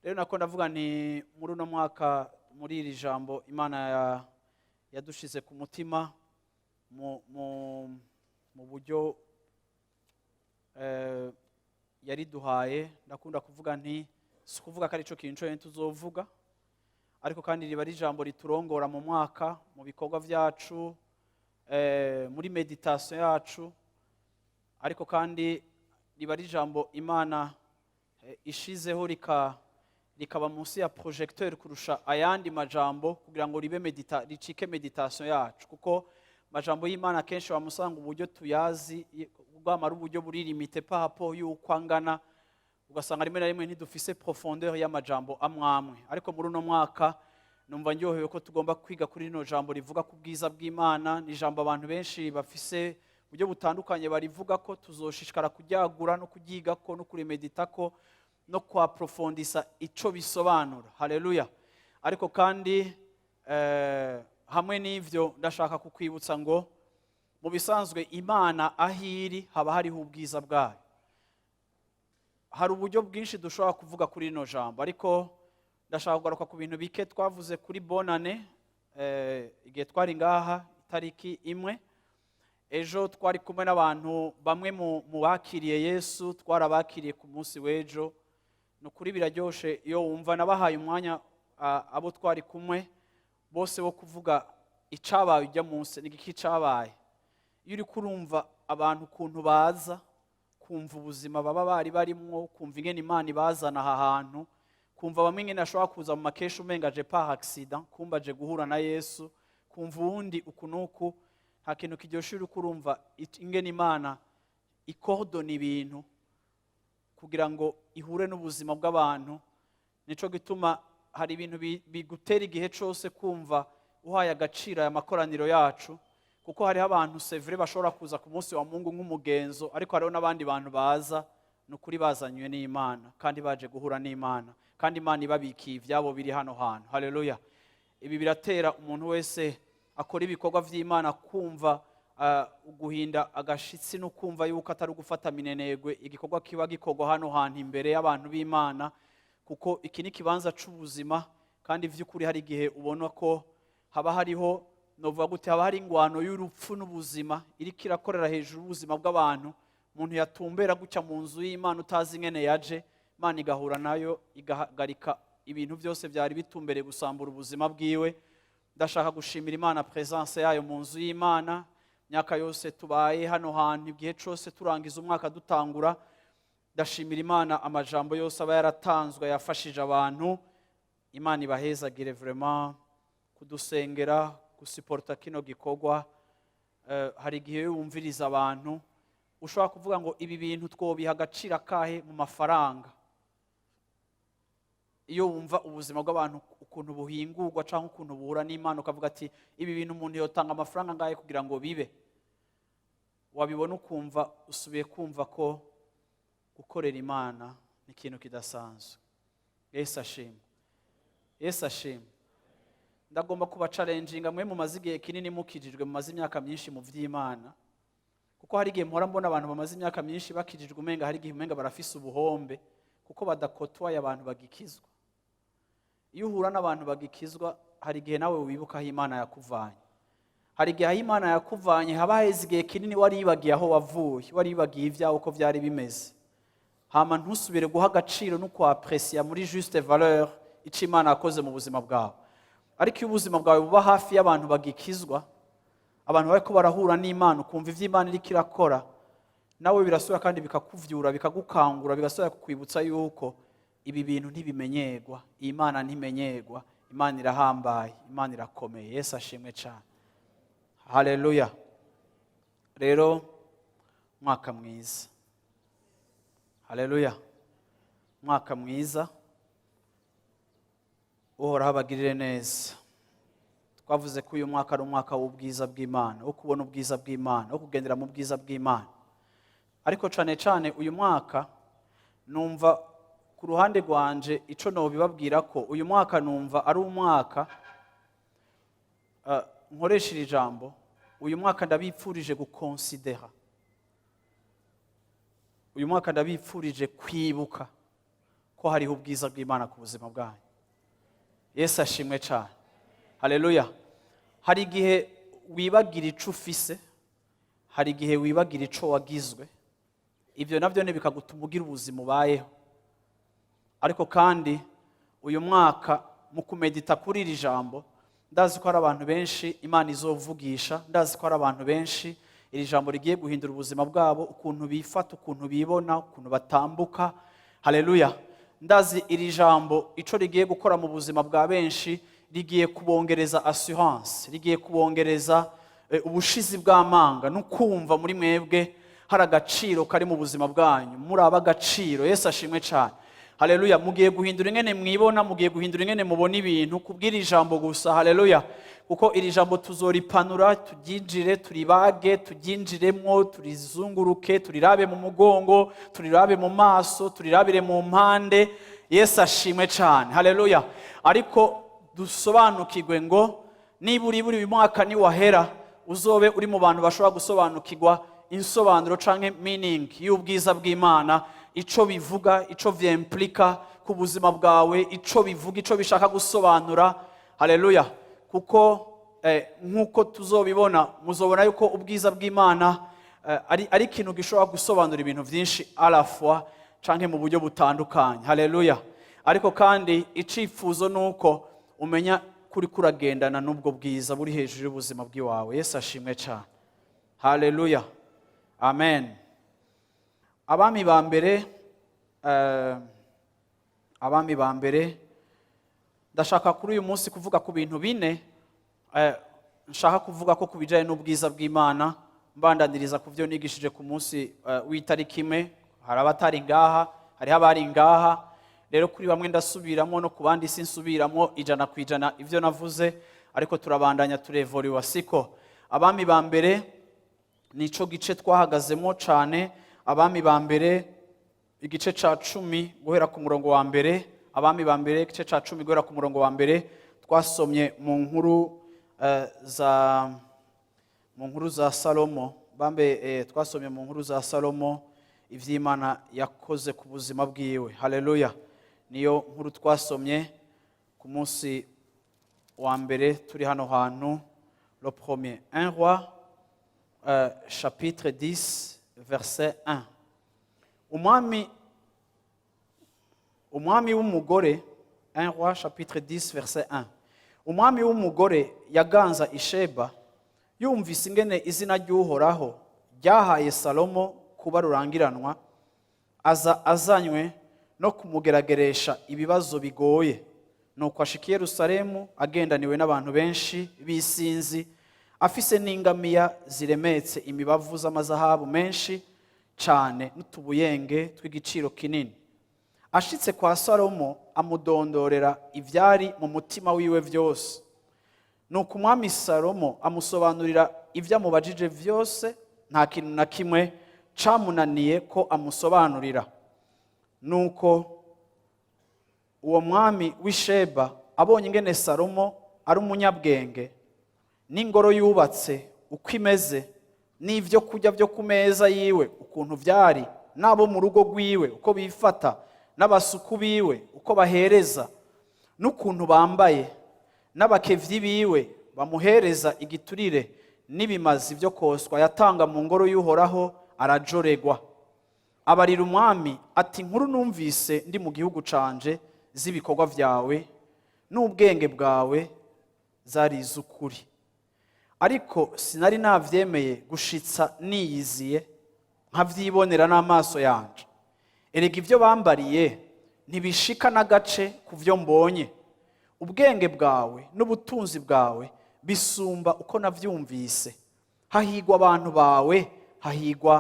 Rero nako ndavuga ni muri uno mwaka, muri iri jambo Imana yadushize ku mutima mu buryo yariduhaye. Ndakunda kuvuga nti si ukuvuga ko aricyo kintu cyonyine tuzovuga, ariko kandi riba ari ijambo riturongora mu mwaka, mu bikorwa byacu, muri méditation yacu. Ariko kandi riba ari ijambo Imana ishizeho rikaba munsi ya projecteur kurusha ayandi majambo, kugira ngo ribe médita, ricike méditation yacu, kuko majambo y'Imana kenshi wamusanga uburyo tuyazi bwamara uburyo buri limité par rapport y'uko angana, ugasanga rimwe na rimwe ntidufise profondeur y'amajambo amwamwe. Ariko muri uno mwaka numva ndyohewe ko tugomba kwiga kuri rino jambo rivuga ku bwiza bw'Imana. Ni ijambo abantu benshi bafise uburyo butandukanye barivuga ko tuzoshishikara kuryagura no kuryigako no kurimeditako no kwaprofondisa ico bisobanura. Haleluya! Ariko kandi hamwe n'ivyo, ndashaka kukwibutsa ngo mu bisanzwe Imana aho iri haba hariho ubwiza bwayo. Hari uburyo bwinshi dushobora kuvuga kuri rino jambo, ariko ndashaka kugaruka ku bintu bike twavuze kuri Bonane, igihe twari ngaha itariki 1. Ejo twari kumwe n'abantu bamwe mu bakiriye Yesu, twarabakiriye ku munsi w'ejo. Ni ukuri biraryoshe iyo wumva nabahaye umwanya, abo twari kumwe bose, wo kuvuga icabaye ujya munsi, ni igiki cabaye. Iyo uri kurumva abantu ukuntu baza kumva ubuzima baba bari barimwo, kumva ingene Imana ibazana aha hantu, kumva bamwe ingene ashobora kuza mu makesha umenga aje par accident, kumva aje guhura na Yesu, kumva uwundi uku n'uku, nta kintu kiryoshe. Uri kurumva ingene Imana ikordona ibintu kugira ngo ihure n'ubuzima bw'abantu. Nico gituma hari ibintu bigutera igihe cose kumva uhaye agaciro aya makoraniro yacu, kuko hariho abantu, c'est vrai, bashobora kuza ku munsi wa Mungu nk'umugenzo, ariko hariho n'abandi bantu baza ni ukuri bazanywe n'Imana kandi baje guhura n'Imana, kandi Imana ibabikiye ibyabo biri hano hantu. Haleluya! Ibi biratera umuntu wese akora ibikorwa by'Imana kumva guhinda agashitsi no kumva yuko atari ugufata minenegwe igikorwa kiba gikorwa hano hantu imbere y'abantu b'Imana, kuko iki ni ikibanza c'ubuzima. Kandi vy'ukuri hari igihe ubona ko haba hariho, novuga gute, haba hari ingwano y'urupfu n'ubuzima iriko irakorera hejuru y'ubuzima bw'abantu. Umuntu yatumbera gutya mu nzu y'Imana utazi ingene yaje, Imana igahura nayo, igahagarika ibintu byose byari bitumbereye gusambura ubuzima bwiwe. Ndashaka gushimira Imana présence yayo mu nzu y'Imana. Myaka yose tubaye hano hantu, igihe cyose turangiza umwaka, dutangura, ndashimira Imana amajambo yose aba yaratanzwe yafashije abantu. Imana ibahezagire vraiment kudusengera, gusiporta kino gikorwa. Hari igihe iyo wumviriza abantu ushobora kuvuga ngo ibi bintu twobiha agaciro akahe mu mafaranga? Iyo wumva ubuzima bw'abantu ukuntu buhingurwa cyangwa ukuntu buhura n'Imana, ukavuga ati ibi bintu umuntu yotanga amafaranga angahe kugira ngo bibe? Wabibona ukumva usubiye kumva ko gukorera Imana ni ikintu kidasanzwe. Yesu ashimwe! Yesu ashimwe! Ndagomba kubacalenjinga mwe mumaze igihe kinini mukijijwe, mumaze imyaka myinshi mu by'Imana, kuko hari igihe mpora mbona abantu bamaze imyaka myinshi bakijijwe, umenga hari igihe umenga barafise ubuhombe kuko badakotwaye abantu bagikizwa. Iyo uhura n'abantu bagikizwa, hari igihe nawe wibuka aho Imana yakuvanye. Hari igihe aho Imana yakuvanye haba haheze igihe kinini waribagiye aho wavuye, waribagiye ibyawe uko byari bimeze, hama ntusubire guha agaciro no kwapresiya muri juste valeur icyo Imana yakoze mu buzima bwawe. Ariko iyo ubuzima bwawe buba hafi y'abantu bagikizwa, abantu bariko barahura n'Imana, ukumva ivyo Imana iriko irakora, nawe birasubira kandi bikakuvyura, bikagukangura, bigasubira kukwibutsa yuko ibi bintu ntibimenyerwa, iyi Mana ntimenyerwa, Imana irahambaye, Imana irakomeye. Yesu ashimwe cyane! Haleluya! Rero Mwaka mwiza. Haleluya. Mwaka mwiza. Uhoraho abagirire neza. Twavuze ko uyu mwaka ari umwaka w'ubwiza bw'Imana, wo kubona ubwiza bw'Imana, wo kugendera mu bwiza bw'Imana. Ariko cyane cyane uyu mwaka numva ku ruhande rwanje ico nobibabwira ko uyu mwaka numva ari umwaka nkoresha iri jambo: uyu mwaka ndabipfurije gukonsidera, uyu mwaka ndabipfurije kwibuka ko hariho ubwiza bw'Imana ku buzima bwanyu. Yesu ashimwe cyane. Haleluya. Hari igihe wibagira ico ufise, hari igihe wibagira ico wagizwe. Ibyo nabyo ni bikagutuma ugira ubuzima ubayeho. Ariko kandi uyu mwaka, mu kumedita kuri iri jambo, ndazi ko hari abantu benshi Imana izovugisha. Ndazi ko hari abantu benshi iri jambo rigiye guhindura ubuzima bwabo, ukuntu bifata, ukuntu bibona, ukuntu batambuka. Haleluya. Ndazi iri jambo ico rigiye gukora mu buzima bwa benshi: rigiye kubongereza assurance, rigiye kubongereza ubushizi bw'amanga no kumva muri mwebwe hari agaciro kari mu buzima bwanyu, muri ab'agaciro. Yesu ashimwe cyane. Haleluya. Mugiye guhindura ingene mwibona, mugiye guhindura ingene mubona ibintu kubw'iri jambo gusa. Haleluya. Kuko iri jambo tuzoripanura, turyinjire, turibage, turyinjiremwo, turizunguruke, turirabe mu mugongo, turirabe mu maso, turirabire mu mpande. Yesu ashimwe cyane. Haleluya. Ariko dusobanukirwe ngo niba uri buri uyu mwaka niwahera, uzobe uri mu bantu bashobora gusobanukirwa insobanuro canke meaning y'ubwiza bw'Imana, ico bivuga, ico vyimplika ku buzima bwawe, ico bivuga, ico bishaka gusobanura. Haleluya. Kuko nk'uko tuzobibona, muzobona yuko ubwiza bw'Imana ari ikintu gishobora gusobanura ibintu byinshi à la fois canke mu buryo butandukanye. Haleluya. Ariko kandi icifuzo ni uko umenya kuri kuragendana n'ubwo bwiza buri hejuru y'ubuzima bw'iwawe. Yesu ashimwe cyane. Haleluya. Amen. Abami ba mbere, Abami ba mbere. Ndashaka kuri uyu munsi kuvuga ku bintu bine nshaka kuvuga ko ku bijyanye n'ubwiza bw'Imana, mbandaniriza ku byo nigishije ku munsi w'itariki 1. Hari abatari ngaha, hariho abari ngaha. Rero kuri bamwe ndasubiramo, no ku bandi sinsubiramo 100% ibyo navuze, ariko turabandanya, turevoriwa, siko? Abami ba mbere nico gice twahagazemo cyane. Abami ba mbere igice ca 10 guhera ku murongo wa mbere. Abami ba mbere igice ca 10 guhera ku murongo wa mbere. Twasomye mu nkuru za Salomo bambe, twasomye mu nkuru za Salomo ivy'Imana yakoze ku buzima bwiwe. Haleluya. Niyo nkuru twasomye ku munsi wa mbere turi hano hantu, le premier 1 Roi chapitre 10 verset 1. Umwami w'umugore, 1 Roi chapitre 10 verset 1. Umwami w'umugore yaganza Isheba yumvise ingene izina ry'Uhoraho ryahaye Salomo kuba rurangiranwa, aza azanywe no kumugerageresha ibibazo bigoye. Nuko ashika i Yerusalemu agendaniwe n'abantu benshi b'isinzi, afise n'ingamiya ziremetse imibavu z'amazahabu menshi cyane n'utubuyenge tw'igiciro kinini. Ashitse kwa Salomo, amudondorera ibyari mu mutima wiwe byose. Nuko umwami Salomo amusobanurira ibyo amubajije byose, nta kintu na kimwe camunaniye ko amusobanurira. Nuko uwo mwami w'Isheba abonye ingene Salomo ari umunyabwenge, n'ingoro yubatse uko imeze, n'ibyo kurya byo ku meza yiwe ukuntu byari, n'abo mu rugo rwiwe uko bifata, n'abasuku biwe uko bahereza n'ukuntu bambaye, n'abakevyi biwe bamuhereza igiturire n'ibimazi byo koswa yatanga mu ngoro y'Uhoraho, arajoregwa. Abarira umwami ati: "Inkuru numvise ndi mu gihugu canje z'ibikorwa vyawe n'ubwenge bwawe zari iz'ukuri, ariko sinari navyemeye gushitsa niyiziye nkavyibonera n'amaso yanje. Erega ibyo bambariye ntibishika n'agace ku byo mbonye. Ubwenge bwawe n'ubutunzi bwawe bisumba uko navyumvise. Hahigwa abantu bawe, hahigwa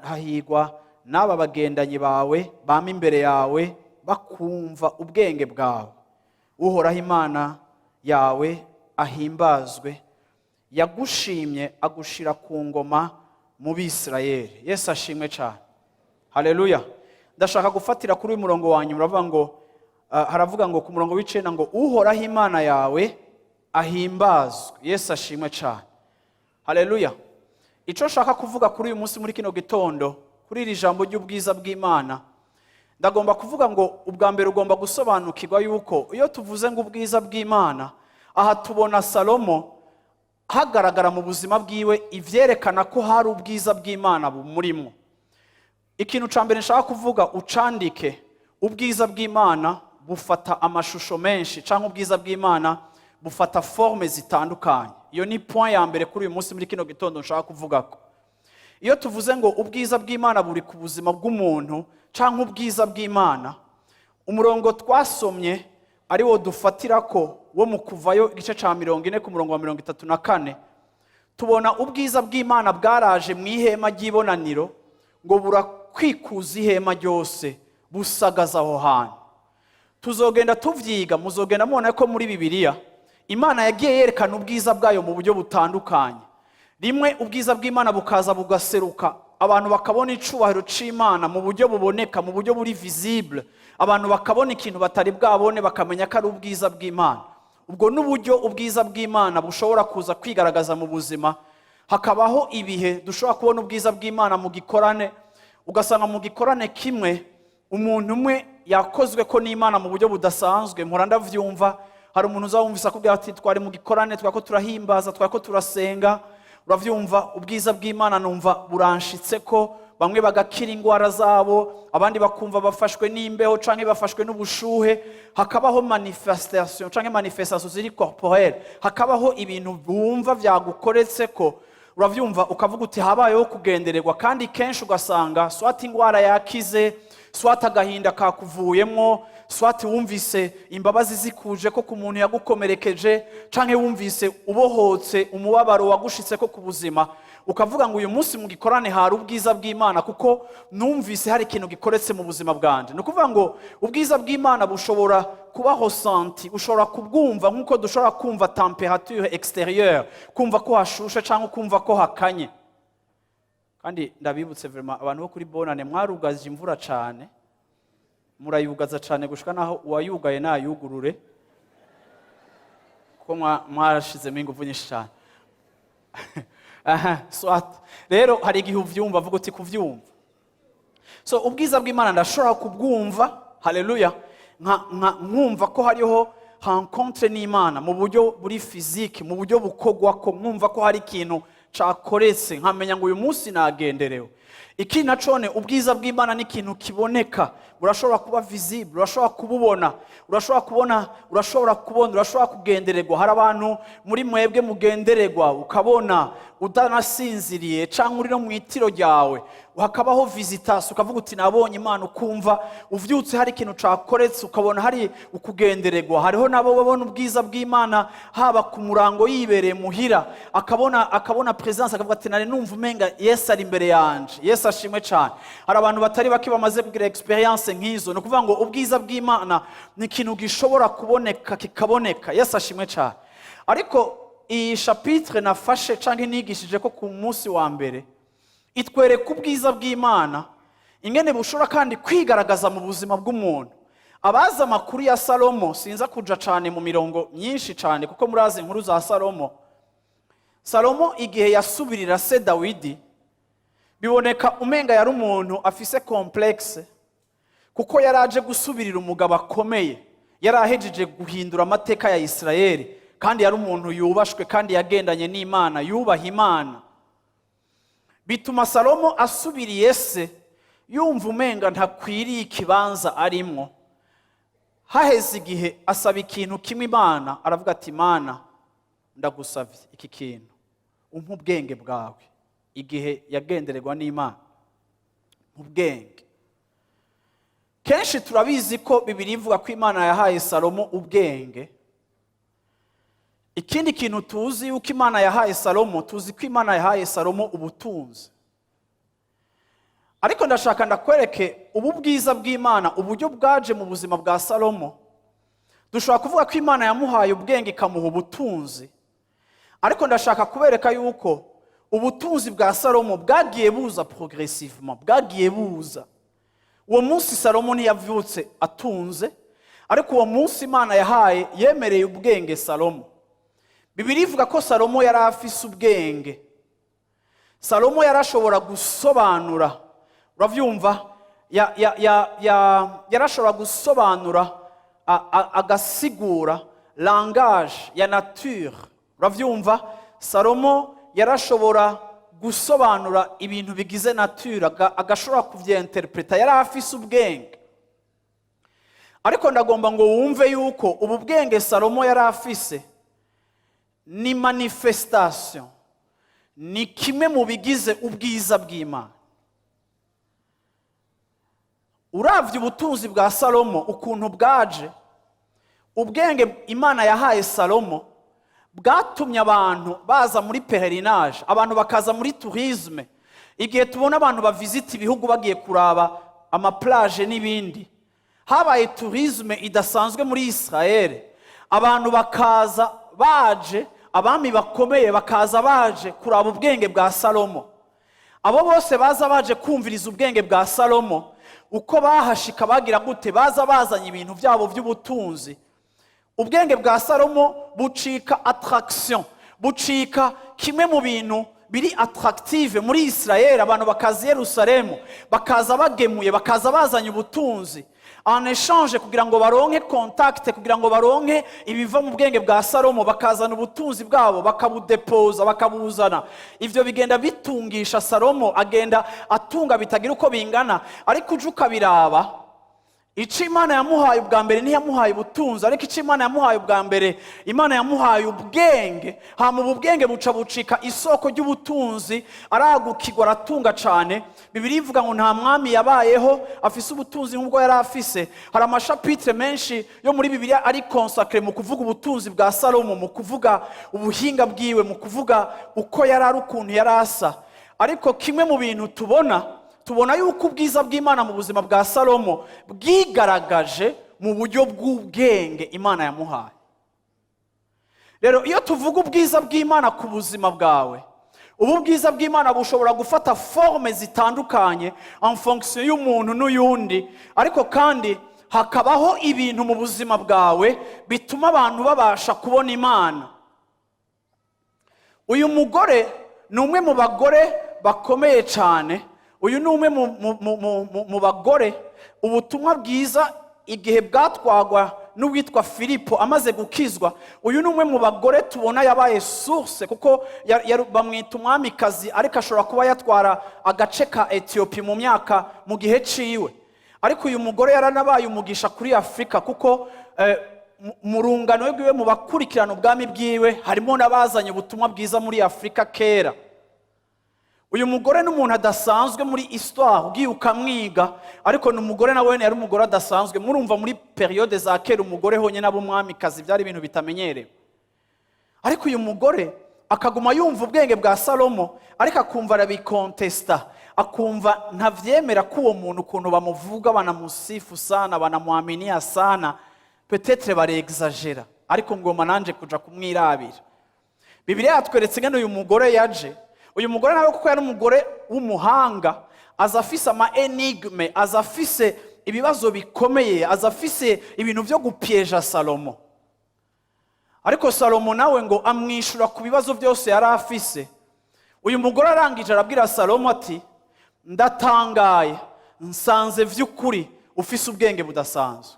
Hahigwa n'aba bagendanyi bawe bama imbere yawe, bakumva ubwenge bwawe. Uhoraho Imana yawe ahimbazwe, yagushimye agushira ku ngoma mu Bisirayeli. Yesu ashimwe cyane, haleluya. Ndashaka gufatira kuri uyu murongo wa nyuma. Uravuga ngo haravuga ngo ku murongo w'9 ngo: "Uhoraho Imana yawe ahimbazwe." Yesu ashimwe cyane, haleluya. Icyo nshaka kuvuga kuri uyu munsi, muri kino gitondo, kuri iri jambo ry'ubwiza bw'Imana, ndagomba kuvuga ngo ubwa mbere ugomba gusobanukirwa yuko iyo tuvuze ngo ubwiza bw'Imana, aha tubona Salomo hagaragara mu buzima bwiwe ivyerekana ko hari ubwiza bw'Imana bumurimo. Ikintu cya mbere nshaka kuvuga, ucandike: ubwiza bw'Imana bufata amashusho menshi, cyangwa ubwiza bw'Imana bufata forme zitandukanye. Iyo ni point ya mbere kuri uyu munsi, muri kino gitondo, nshaka kuvuga ko iyo tuvuze ngo ubwiza bw'Imana buri ku buzima bw'umuntu cyangwa ubwiza bw'Imana, umurongo twasomye ari wo dufatira ko wo mu Kuvayo igice cya 40 ku murongo wa 34, tubona ubwiza bw'Imana bwaraje mu ihema ry'ibonaniro, ngo burakwikuza ihema ryose, busagaza aho hantu. Tuzogenda tuvyiga, muzogenda mubona ko muri Bibiliya Imana yagiye yerekana ubwiza bwayo mu buryo butandukanye. Rimwe ubwiza bw'Imana bukaza bugaseruka, abantu bakabona icubahiro c'Imana mu buryo buboneka, mu buryo buri visible, abantu bakabona ikintu batari bwabone, bakamenya ko ari ubwiza bw'Imana. Ubwo n'uburyo ubwiza bw'Imana bushobora kuza kwigaragaza mu buzima. Hakabaho ibihe dushobora kubona ubwiza bw'Imana mu gikorane, ugasanga mu gikorane kimwe umuntu umwe yakozwe ko n'Imana mu buryo budasanzwe. Mpora ndavyumva, hari umuntu uzawumvise akubwira ati: "Twari mu gikorane, twako turahimbaza, twako turasenga, uravyumva, ubwiza bw'Imana numva buranshitse ko." Bamwe bagakira ingwara zabo, abandi bakumva bafashwe n'imbeho canke bafashwe n'ubushuhe. Hakabaho manifestation canke manifestation ziri corporelle, hakabaho ibintu bumva vyagukoretse ko, uravyumva, ukavuga uti habayeho kugendererwa. Kandi kenshi ugasanga soit ingwara yakize, soit agahinda kakuvuyemwo, soit wumvise imbabazi zikuje ko ku muntu yagukomerekeje, canke wumvise ubohotse umubabaro wagushitse ko ku buzima, ukavuga ngo uyu munsi mu gikorane hari ubwiza bw'Imana kuko numvise hari ikintu gikoretse mu buzima bwanje. Ni ukuvuga ngo ubwiza bw'Imana bushobora kuba ressenti, ushobora kubwumva nk'uko dushobora kumva température extérieure, kumva ko hashushe cyangwa kumva ko hakanye. Kandi ndabibutse vraiment, abantu bo kuri Bonane mwarugaje imvura cyane, murayugaza cyane gushika naho uwayugaye nayugurure, kuko mwarashizemo ingufu nyinshi cyane. Aha soit rero hari igihe uvyumva, avuga uti kuvyumva. So ubwiza bw'Imana ndashobora kubwumva, haleluya, nkumva ko hariho rencontre n'Imana mu buryo buri physique, mu buryo bukogwa ko nkumva ko hari ikintu cakoretse, nkamenya ngo uyu munsi nagenderewe. Ikindi nacone, ubwiza bw'Imana ni ikintu kiboneka, burashobora kuba visible, urashobora kububona, urashobora kubona, urashobora kubona, urashobora kugendererwa. Hari abantu muri mwebwe mugendererwa, ukabona utanasinziriye cyangwa uri no mu itiro ryawe, hakabaho visitation, ukavuga uti nabonye Imana, ukumva uvyutse hari ikintu cakoretse, ukabona hari ukugendererwa. Hariho nabo babona ubwiza bw'Imana haba ku murango, yibereye muhira, akabona presence, akavuga ati nari numva umenga Yesu ari imbere yanje. Yesu ashimwe cyane. Hari abantu batari bake bamaze kugira experience nk'izo. Ni ukuvuga ngo ubwiza bw'Imana ni ikintu gishobora kuboneka, kikaboneka. Yesu ashimwe cyane. Ariko iyi chapitre nafashe canke nigishije ko ku munsi wa mbere itwereka ubwiza bw'Imana ingene bushobora kandi kwigaragaza mu buzima bw'umuntu. Abazi amakuru ya Salomo, sinza kuja cane mu mirongo myinshi cane kuko murazi inkuru za Salomo. Salomo igihe yasubirira se Dawidi, biboneka umenga yari umuntu afise complexe, kuko yari aje gusubirira umugabo akomeye, yari ahejeje guhindura amateka ya Isirayeli, kandi yari umuntu yubashwe kandi yagendanye n'Imana, yubaha Imana. Bituma Salomo asubiriye se yumva umenga ntakwiriye ikibanza arimwo. Haheze igihe asaba ikintu kimwe Imana, aravuga ati: "Imana, ndagusavye iki kintu, umpe ubwenge bwawe." Igihe yagendererwa n'Imana mu bwenge, kenshi turabizi ko Bibiri ivuga ko Imana yahaye Salomo ubwenge. Ikindi kintu tuzi yuko Imana yahaye Salomo, tuzi ko Imana yahaye Salomo ubutunzi. Ariko ndashaka ndakwereke ubu bwiza bw'Imana, uburyo bwaje mu buzima bwa Salomo. Dushobora kuvuga ko Imana yamuhaye ubwenge, ikamuha ubutunzi, ariko ndashaka kubereka yuko ubutunzi bwa Salomo bwagiye buza progressivement, bwagiye buza. Uwo munsi Salomo ntiyavutse atunze, ariko uwo munsi Imana yahaye, yemereye ubwenge Salomo. Bibiliya ivuga ko Salomo yari afise ubwenge. Salomo yarashobora gusobanura, urabyumva, yarashobora gusobanura, agasigura langage ya nature, urabyumva. Salomo yarashobora gusobanura ibintu bigize nature, agashobora kuvyinterpreta. Yari afise ubwenge. Ariko ndagomba ngo wumve yuko ubu bwenge Salomo yari afise ni manifestation, ni kimwe mu bigize ubwiza bw'Imana. Uravye ubutunzi bwa Salomo ukuntu bwaje, ubwenge Imana yahaye Salomo bwatumye abantu baza muri pèlerinage, abantu bakaza muri tourisme. Igihe tubona abantu bavisita ibihugu bagiye kuraba ama plages n'ibindi, habaye tourisme idasanzwe muri Israel. Abantu bakaza baje, abami bakomeye bakaza baje kuraba ubwenge bwa Salomo. Abo bose baza baje kumviriza ubwenge bwa Salomo, uko bahashika bagira gute? Baza bazanye ibintu byabo by'ubutunzi. Ubwenge bwa Salomo bucika attraction, bucika kimwe mu bintu biri attractive muri Israel. Abantu bakaza i Yerusalemu, bakaza bagemuye, bakaza bazanye ubutunzi en échange kugira ngo baronke contact, kugira ngo baronke ibiva mu bwenge bwa Salomo. Bakazana ubutunzi bwabo, bakabudepoza, bakabuzana. Ivyo bigenda bitungisha Salomo, agenda atunga bitagira uko bingana. Ariko uje ukabiraba, icyo Imana yamuhaye ubwa mbere, ntiyamuhaye ubutunzi, ariko icyo Imana yamuhaye ubwa mbere, Imana yamuhaye ubwenge. Hama ubu bwenge buca bucika isoko ry'ubutunzi, aragukirwa, aratunga cyane. Bibiliya ivuga ngo nta mwami yabayeho afise ubutunzi nk'ubwo yari afise. Hari ama chapitres menshi yo muri Bibiliya ari consacré mu kuvuga ubutunzi bwa Salomo, mu kuvuga ubuhinga bwiwe, mu kuvuga uko yari ari, ukuntu yari asa. Ariko kimwe mu bintu tubona, tubona yuko ubwiza bw'Imana mu buzima bwa Salomo bwigaragaje mu buryo bw'ubwenge Imana yamuhaye. Rero iyo tuvuga ubwiza bw'Imana ku buzima bwawe, ubu bwiza bw'Imana bushobora gufata forme zitandukanye en fonction y'umuntu n'uyundi, ariko kandi hakabaho ibintu mu buzima bwawe bituma abantu babasha kubona Imana. Uyu mugore ni umwe mu bagore bakomeye cyane. Uyu ni umwe mu bagore ubutumwa bwiza igihe bwatwagwa n'uwitwa Filipo amaze gukizwa. Uyu ni umwe mu bagore tubona yabaye source, kuko bamwita umwamikazi, ariko ashobora kuba yatwara agace ka Etiyopi mu myaka mu gihe ciwe. Ariko uyu mugore yaranabaye umugisha kuri Afurika, kuko mu rungano rwiwe, mu bakurikirana ubwami bwiwe, harimo n'abazanye ubutumwa bwiza muri Afurika kera. Uyu mugore ni umuntu adasanzwe muri histoire, ugiye ukamwiga. Ariko ni umugore nawe yari umugore adasanzwe. Murumva, muri période za kera, umugore honyine aba umwamikazi byari ibintu bitamenyerewe. Ariko uyu mugore akaguma yumva ubwenge bwa Salomo, ariko akumva arabikontesta, akumva ntavyemera ko uwo muntu, ukuntu bamuvuga, banamusifu sana, banamuaminia sana, peut-être barexagera, ariko ngoma nanje kuja kumwirabira. Bibiliya yatweretse ingene uyu mugore yaje. Uyu mugore nawe, kuko yari umugore w'umuhanga, aza afise ama énigmes, aza afise ibibazo bikomeye, aza afise ibintu byo gupieja Salomo. Ariko Salomo nawe ngo amwishura ku bibazo byose yari afise. Uyu mugore arangije arabwira Salomo ati: "Ndatangaye, nsanze vy'ukuri ufise ubwenge budasanzwe."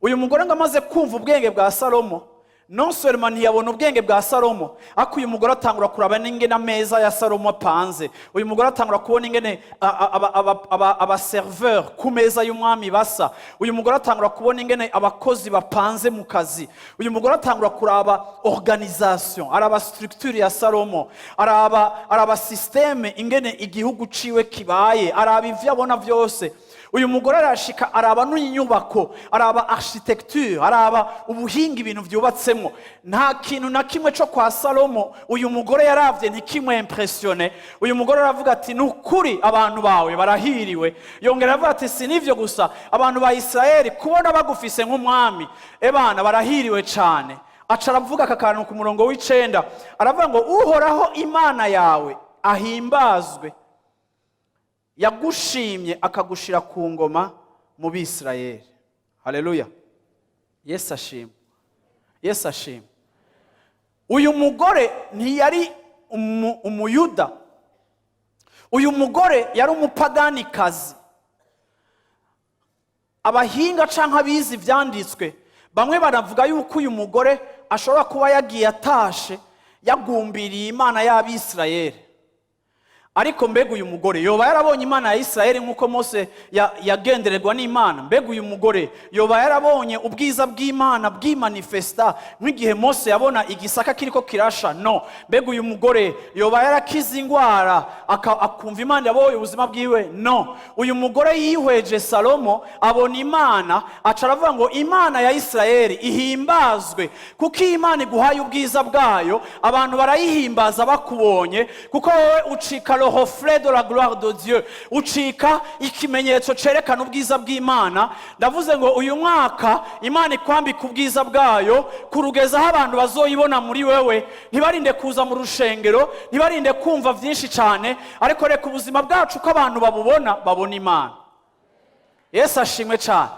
Uyu mugore ngo amaze kumva ubwenge bwa Salomo, non seulement ntiyabona ubwenge bwa Salomo, ariko uyu mugore atangura kuraba n'ingene ameza ya Salomo apanze. Uyu mugore atangura kubona ingene aba serveurs ku meza y'umwami basa. Uyu mugore atangura kubona ingene abakozi bapanze mu kazi. Uyu mugore atangura kuraba organisation, araba structure ya Salomo, araba système ingene igihugu ciwe kibaye, araba ivyo abona vyose. Uyu mugore arashika, araba n'inyubako, araba architecture, araba ubuhinga ibintu byubatsemo. Nta kintu na kimwe cyo kwa Salomo uyu mugore yaravye ntikimwe impressionne. Uyu mugore aravuga ati: "Ni ukuri abantu bawe barahiriwe." Yongera aravuga ati: "Si n'ivyo gusa, abantu ba Isirayeli kubona bagufise nk'umwami, ebana barahiriwe cyane." Aca aravuga aka kantu ku murongo w'9, aravuga ngo: "Uhoraho Imana yawe ahimbazwe, yagushimye akagushira ku ngoma mu Bisirayeli." Haleluya! Yesu ashima, Yesu ashima. Uyu mugore ntiyari Umuyuda, uyu mugore yari umupaganikazi. Abahinga canke abizi ivyanditswe bamwe baravuga yuko uyu mugore ashobora kuba yagiye atashe yagumbiriye Imana y'Abisirayeli. Ariko mbega uyu mugore yoba yarabonye Imana ya Isirayeli nk'uko Mose yagendererwa n'Imana? Mbega uyu mugore yoba yarabonye ubwiza bw'Imana bwimanifesta nk'igihe Mose yabona igisaka kiriko kirasha? No mbega uyu mugore yoba yarakize indwara, akumva Imana yabohoye ubuzima bwiwe? No uyu mugore yihweje Salomo, abona Imana, aca aravuga ngo: "Imana ya Isirayeli ihimbazwe." Kuko iyo Imana iguhaye ubwiza bwayo, abantu barayihimbaza bakubonye, kuko wowe ucika le reflet de la gloire de Dieu, ucika ikimenyetso cerekana ubwiza bw'Imana. Ndavuze ngo uyu mwaka Imana ikwambika ubwiza bwayo kurugeza aho abantu bazoyibona muri wewe, ntibarinde kuza mu rushengero, ntibarinde kumva vyinshi cyane, ariko reka ubuzima bwacu uko abantu babubona babona Imana. Yesu ashimwe cyane.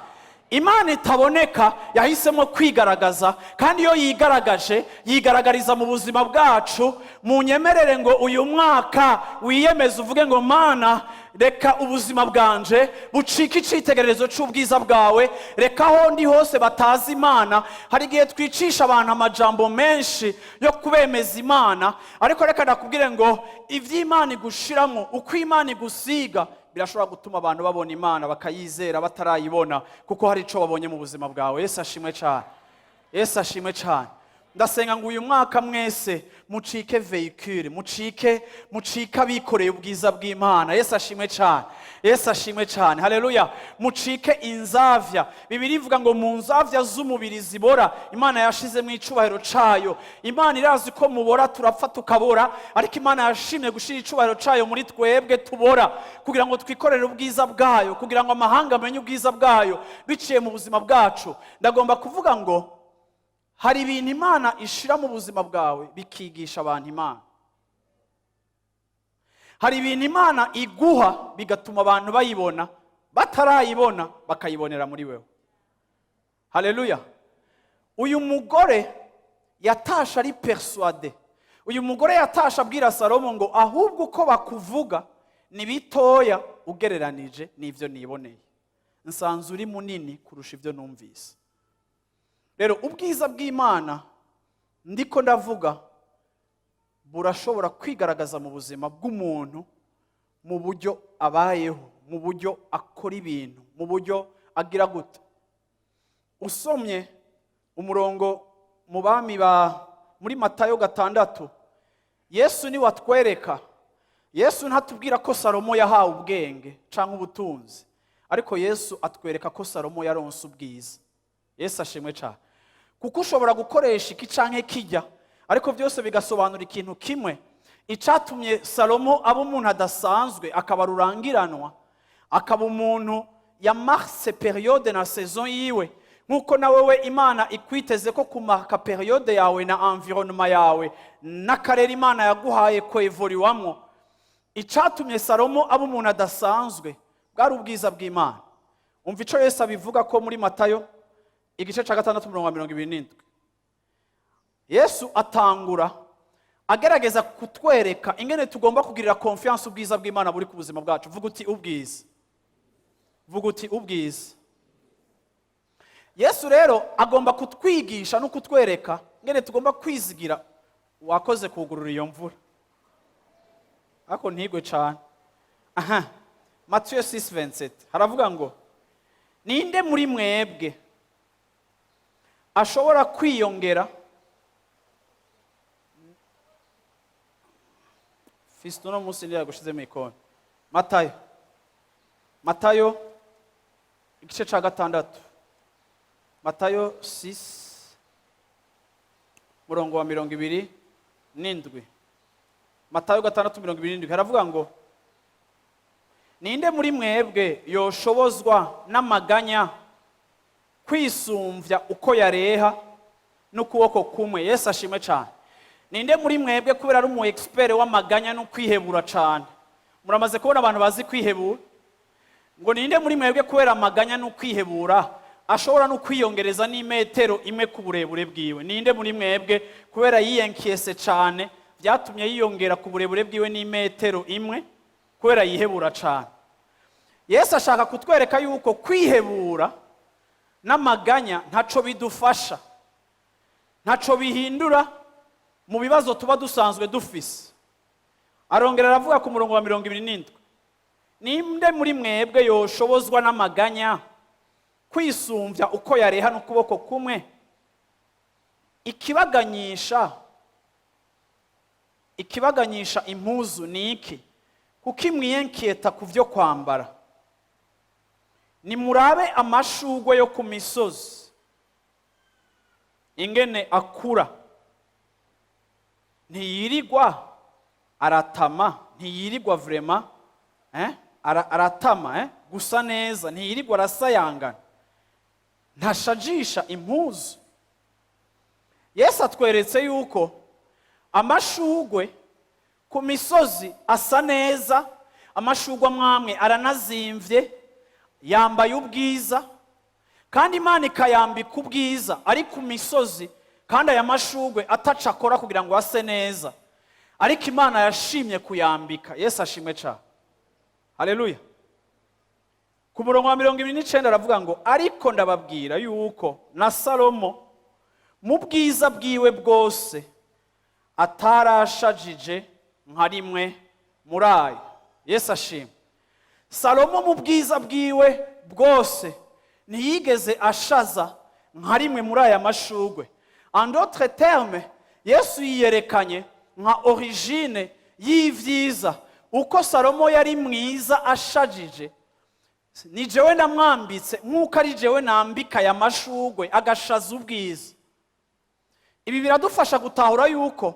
Imana itaboneka yahisemo kwigaragaza, kandi iyo yigaragaje yigaragariza mu buzima bwacu. Munyemerere ngo uyu mwaka wiyemeze, uvuge ngo: "Mana, reka ubuzima bwanje bucike icitegererezo cy'ubwiza bwawe. Reka aho ndi hose batazi Imana." Hari igihe twicisha abantu amajambo menshi yo kubemeza Imana, ariko reka ndakubwire ngo iby'Imana igushiramo, uko Imana igusiga, birashobora gutuma abantu babona Imana bakayizera batarayibona, kuko hari icyo babonye mu buzima bwawe. Yesu ashimwe cyane, Yesu ashimwe cyane. Ndasenga ngo uyu mwaka mwese mucike véhicule, mucike abikoreye ubwiza bw'Imana. Yesu ashimwe cyane, Yesu ashimwe cyane. Haleluya! Mucike inzavya. Bibiliya ivuga ngo mu nzavya z'umubiri zibora, Imana yashizemo icubahiro cayo. Imana irazi ko mubora, turapfa tukabora, ariko Imana yashimye gushira icubahiro cayo muri twebwe tubora, kugira ngo twikorere ubwiza bwayo, kugira ngo amahanga amenye ubwiza bwayo biciye mu buzima bwacu. Ndagomba kuvuga ngo hari ibintu Imana ishira mu buzima bwawe bikigisha abantu Imana. Hari ibintu Imana iguha bigatuma abantu bayibona batarayibona, bakayibonera muri wewe. Haleluya! Uyu mugore yatashe ari persuadé. Uyu mugore yatashe abwira Salomo ngo: "Ahubwo uko bakuvuga ni bitoya ugereranije n'ibyo niboneye, nsanze uri munini kurusha ibyo numvise." Rero ubwiza bw'Imana ndiko ndavuga burashobora kwigaragaza mu buzima bw'umuntu, mu buryo abayeho, mu buryo akora ibintu, mu buryo agira gute. Usomye umurongo mu bami ba muri Matayo 6, Yesu niwe atwereka. Yesu ntatubwira ko Salomo yahawe ubwenge cyangwa ubutunzi, ariko Yesu atwereka ko Salomo yaronse ubwiza. Yesu ashimwe cyane. Kuko ushobora gukoresha iki canke kijya, ariko byose bigasobanura ikintu kimwe. Icyatumye Salomo aba umuntu adasanzwe, akaba rurangiranwa, akaba umuntu yamarse période na saison yiwe, nk'uko nawe we Imana ikwiteze ko kumarka période yawe na environnement yawe n'akarere Imana yaguhaye kwevoriwamwo. Icyatumye Salomo aba umuntu adasanzwe bwari ubwiza bw'Imana. Umva icyo Yesu abivuga ko muri Matayo igice cya 6, umurongo wa 27. Yesu atangura agerageza kutwereka ingene tugomba kugirira confiance ubwiza bw'Imana buri ku buzima bwacu. Vuga uti: "Ubwiza." Vuga uti: "Ubwiza." Yesu rero agomba kutwigisha no kutwereka ingene tugomba kwizigira. Wakoze kugurura iyo mvura, ariko ntigwe cyane. Aha Matiyo 6:27 haravuga ngo: "Ninde muri mwebwe ashobora kwiyongera?" Fisito, uno munsi ndiyagushizemo ikoni. Matayo, Matayo. igice ca 6, Matayo 6, murongo wa 27. Matayo 6:27 haravuga ngo: "Ninde muri mwebwe yoshobozwa n'amaganya kwisumvya uko yareha n'ukuboko kumwe?" Yesu ashimwe cyane. Ninde muri mwebwe, kubera ari umu expert w'amaganya no kwihebura cyane? Muramaze kubona abantu bazi kwihebura. Ngo ninde muri mwebwe, kubera amaganya no kwihebura, ashobora no kwiyongereza n'imetero 1 ku burebure bwiwe? Ninde muri mwebwe, kubera yiyenkiyese cyane, byatumye yiyongera ku burebure bwiwe n'imetero 1 kubera yihebura cyane? Yesu ashaka kutwereka yuko kwihebura n'amaganya ntaco bidufasha, ntaco bihindura mu bibazo tuba dusanzwe dufise. Arongera aravuga ku murongo wa 27: "Ninde muri mwebwe yoshobozwa n'amaganya kwisumvya uko yareha n'ukuboko kumwe? Ikibaganyisha impuzu ni iki? Kuko imwiyenketa ku byo kwambara. Nimurabe amashugwe yo ku misozi ingene akura, ntiyirigwa aratama." Ntiyirigwa vraiment, eh? Aratama, eh? Gusa neza, ntiyirigwa arasayangana, ntashajisha impuzu. Yesu atweretse yuko amashugwe ku misozi asa neza, amashugwe amwamwe aranazimvye, yambaye ubwiza, kandi Imana ikayambika ubwiza ari ku misozi, kandi aya mashugwe ataca akora kugira ngo ase neza, ariko Imana yashimye kuyambika. Yesu ashimwe cyane, haleluya. Ku murongo wa 29 aravuga ngo: "Ariko ndababwira yuko na Salomo mu bwiza bwiwe bwose atarashajije nka rimwe muri ayo." Yesu ashimwe. Salomo mu bwiza bwiwe bwose ntiyigeze ashaza nka rimwe muri aya mashugwe. En d'autres termes, Yesu yiyerekanye nka origine y'ivyiza. Uko Salomo yari mwiza ashajije, ni jewe namwambitse nk'uko ari jewe nambika aya mashugwe agashaza ubwiza. Ibi biradufasha gutahura yuko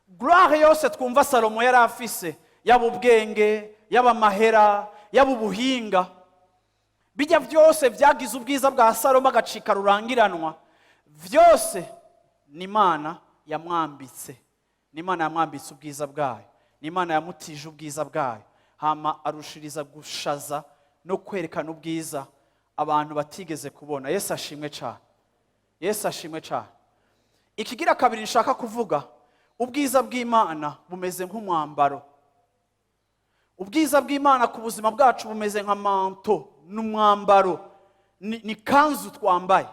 gloire yose twumva Salomo yari afise, yaba ubwenge, yaba amahera, yaba ubuhinga, bijya byose byagize ubwiza bwa Salomo agacika rurangiranwa, byose ni Imana yamwambitse, ni Imana yamwambitse ubwiza bwayo, ni Imana yamutije ubwiza bwayo, hama arushiriza gushaza no kwerekana ubwiza abantu batigeze kubona. Yesu ashimwe cyane, Yesu ashimwe cyane. Ikigira kabiri nshaka kuvuga: ubwiza bw'Imana bumeze nk'umwambaro. Ubwiza bw'Imana ku buzima bwacu bumeze nka manteau, ni umwambaro, ni kanzu twambaye.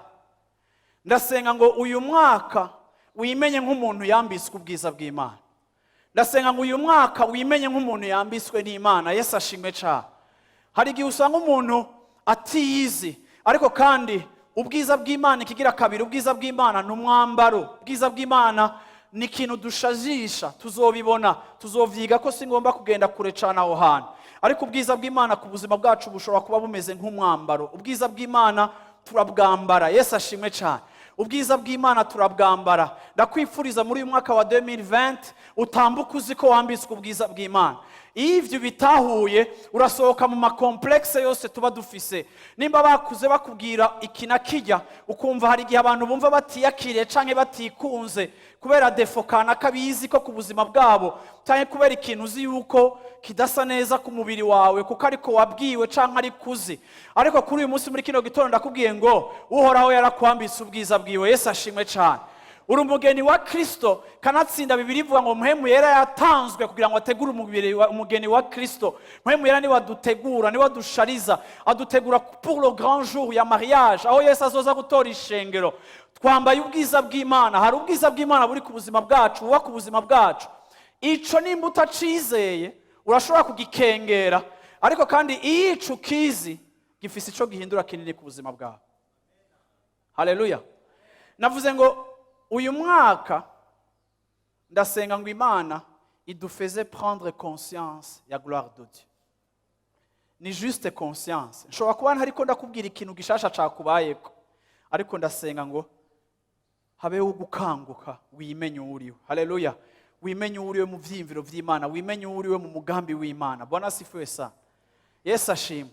Ndasenga ngo uyu mwaka wimenye nk'umuntu yambitswe ubwiza bw'Imana. Ndasenga ngo uyu mwaka wimenye nk'umuntu yambitswe n'Imana. Yesu ashimwe cyane. Hari igihe usanga umuntu atiyizi, ariko kandi ubwiza bw'Imana, ikigira kabiri, ubwiza bw'Imana ni umwambaro. Ubwiza bw'Imana ni ikintu dushajisha. Tuzobibona, tuzovyiga ko si ngomba kugenda kure cyane aho hantu, ariko ubwiza bw'Imana ku buzima bwacu bushobora kuba bumeze nk'umwambaro. Ubwiza bw'Imana turabwambara. Yesu ashimwe cyane. Ubwiza bw'Imana turabwambara. Ndakwifuriza muri uyu mwaka wa 2020 utambuka uzi ko wambitswe ubwiza bw'Imana. Iyo ibyo bitahuye, urasohoka mu ma complexes yose tuba dufise. Nimba bakuze bakubwira iki na kijya, ukumva hari igihe abantu bumva batiyakiriye canke batikunze kubera défaut kanaka bizi ko ku buzima bwabo, canke kubera ikintu uzi yuko kidasa neza ku mubiri wawe, kuko ariko wabwiwe canke ariko uzi. Ariko kuri uyu munsi, muri kino gitondo, ndakubwiye ngo Uhoraho yarakwambitse ubwiza bwiwe. Yesu ashimwe cane. Uri umugeni wa Kristo. Kanatsinda Bibiri ivuga ngo Mpwemu Yera yatanzwe kugira ngo ategure umugeni wa Kristo. Mpwemu Yera niwe adutegura, niwe adushariza, adutegura pour le grand jour ya mariage, aho Yesu azoza gutora ishengero. Twambaye ubwiza bw'Imana. Hari ubwiza bw'Imana buri ku buzima bwacu, buba ku buzima bwacu. Ico nimba utacizeye, urashobora kugikengera, ariko kandi iyo ico ukizi, gifise ico gihindura kinini ku buzima bwawe. Haleluya. Navuze ngo uyu mwaka ndasenga ngo Imana idufasse prendre conscience ya gloire de Dieu. Ni juste conscience. Nshobora kuba ntariko ndakubwira ikintu gishasha cakubayeko, ariko ndasenga ngo habeho gukanguka, wimenye uwo uriwe. Haleluya! Wimenye uwo uriwe mu vyiyumviro vy'Imana, wimenye uwo uriwe mu mugambi w'Imana. Bwana asifiwe sana. Yesu ashimwe.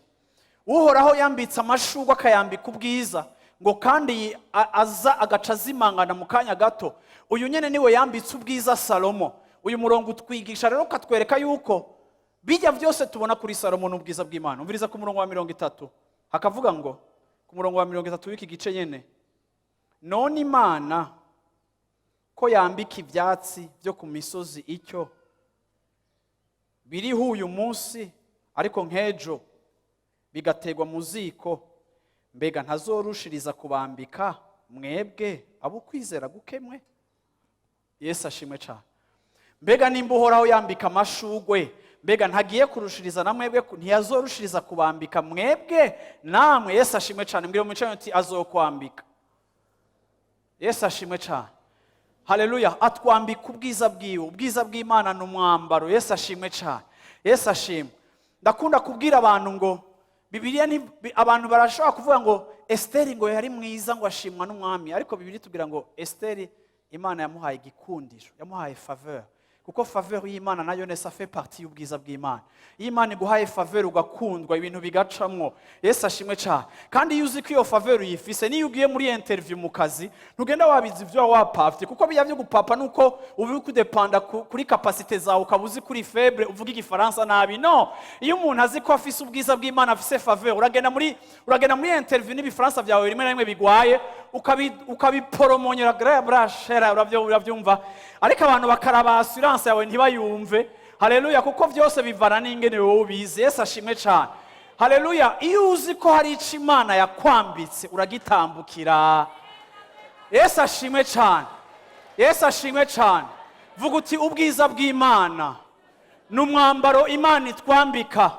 Uhoraho yambitse amashurwe, akayambika ubwiza, ngo kandi aza agaca azimangana mu kanya gato. Uyu nyene niwe yambitse ubwiza Salomo. Uyu murongo utwigisha rero, ukatwereka yuko bijya byose tubona kuri Salomo n'ubwiza bw'Imana. Umviriza ku murongo wa 30, hakavuga ngo, ku murongo wa 30 w'iki gice nyene: "None Imana ko yambika ibyatsi byo ku misozi, icyo biriho uyu munsi ariko nk'ejo bigategwa mu ziko, mbega ntazorushiriza kubambika mwebwe abo kwizera gukemwe?" Yesu ashimwe cyane. Mbega nimba Uhoraho yambika amashugwe, mbega ntagiye kurushiriza na mwebwe? Ntiyazorushiriza kubambika mwebwe namwe? Yesu ashimwe cyane. Mbwira mu uti: "Azokwambika." Yesu ashimwe cyane. Haleluya! Atwambika ubwiza bwiwe. Ubwiza bw'Imana ni umwambaro. Yesu ashimwe cyane. Yesu ashimwe. Ndakunda kubwira abantu ngo Bibiliya ni abantu barashobora kuvuga ngo Esiteri ngo yari mwiza, ngo ashimwa n'umwami, ariko Bibiliya itubwira ngo Esiteri Imana yamuhaye igikundiro, yamuhaye faveur, kuko faveur y'Imana nayo ça fait partie y'ubwiza bw'Imana. Iyo Imana iguhaye faveur, ugakundwa, ibintu bigacamwo. Yesu ashimwe cyane. Kandi iyo uzi ko iyo faveur uyifise, niyo ugiye muri interview mu kazi, ntugenda wabizi ibyo wapafye, kuko bijya byo gupapa nuko uba uri kudepanda kuri capacité zawe, ukaba uzi kuri faible, uvuga Igifaransa nabi. No iyo umuntu azi ko afise ubwiza bw'Imana, afise faveur, uragenda muri interview n'Ibifaransa byawe rimwe na rimwe bigwaye, ukabiporomonyera brashera, urabyumva, ariko abantu bakaraba assurance yawe ntibayumve. Haleluya! Kuko byose bivana n'ingene wowe ubizi. Yesu ashimwe cyane. Haleluya! Iyo uzi ko hari icyo Imana yakwambitse, uragitambukira. Yesu ashimwe cyane. Yesu ashimwe cyane. Vuga uti: "Ubwiza bw'Imana ni umwambaro Imana itwambika."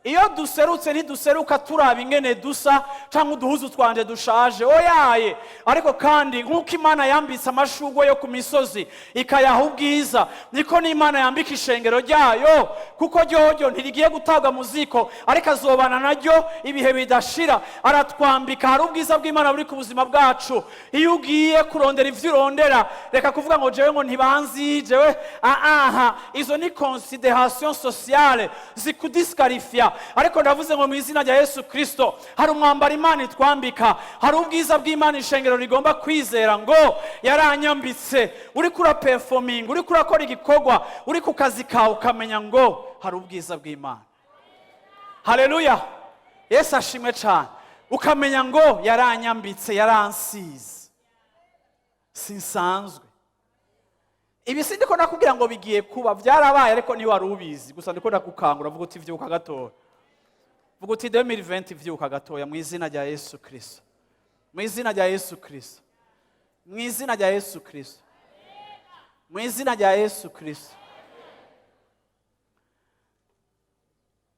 Iyo duserutse, ntiduseruka turaba ingene dusa cyangwa uduhuzu twanje dushaje, oyaye. Ariko kandi nk'uko Imana yambitse amashugwe yo ku misozi ikayaha ubwiza, niko n'Imana yambika ishengero ryayo, kuko ryoryo ntirigiye gutabwa mu ziko, ariko azobana naryo ibihe bidashira. Aratwambika. Hari ubwiza bw'Imana buri ku buzima bwacu. Iyo ugiye kurondera ivyo urondera, reka kuvuga ngo jewe ngo ntibanzi jewe. Aha izo ni considération sociale zikudisqualifia, ariko ndavuze ngo mu izina rya Yesu Kirisito, hari umwambaro Imana itwambika, hari ubwiza bw'Imana ishengero rigomba kwizera ngo yaranyambitse. Uri kuraperforminga, uri kurakora igikorwa, uri ku kazi kawe, ukamenya ngo hari ubwiza bw'Imana. Haleluya! Yesu ashimwe cyane. Ukamenya ngo yaranyambitse, yaransize, sinsanzwe. Ibi si ndiko nakubwira ngo bigiye kuba, byarabaye, ariko ntiwari ubizi. Gusa ndiko ndakukangura. Vuga uti: "Vyuka gatoya." Vuga uti: "2020, vyuka gatoya mu izina rya Yesu Kristo, mu izina rya Yesu Kristo, mu izina rya Yesu Kristo, mu izina rya Yesu Kristo."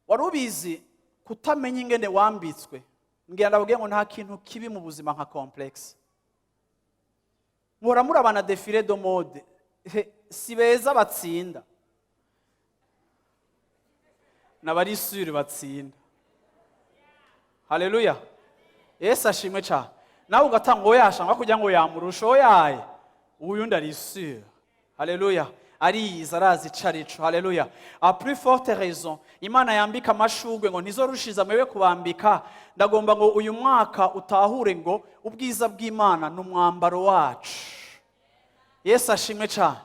Wari ubizi kutamenya ingene wambitswe? Mbwira, ndababwiye ngo nta kintu kibi mu buzima nka complexe. Muhora murabana défilé de mode. Si beza batsinda, n'abari sûrs batsinda. Haleluya! Yesu ashimwe cyane. Nawe ugatanga uwo yashanga kugira ngo yamurusha, oyaye, uyu ari sûr. Haleluya! Ariyizi, arazi ico arico. Haleluya! À plus forte raison, Imana yambika amashugwe, ngo ntizorushiza mwewe kubambika? Ndagomba ngo uyu mwaka utahure ngo ubwiza bw'Imana ni umwambaro wacu. Yesu ashimwe cyane.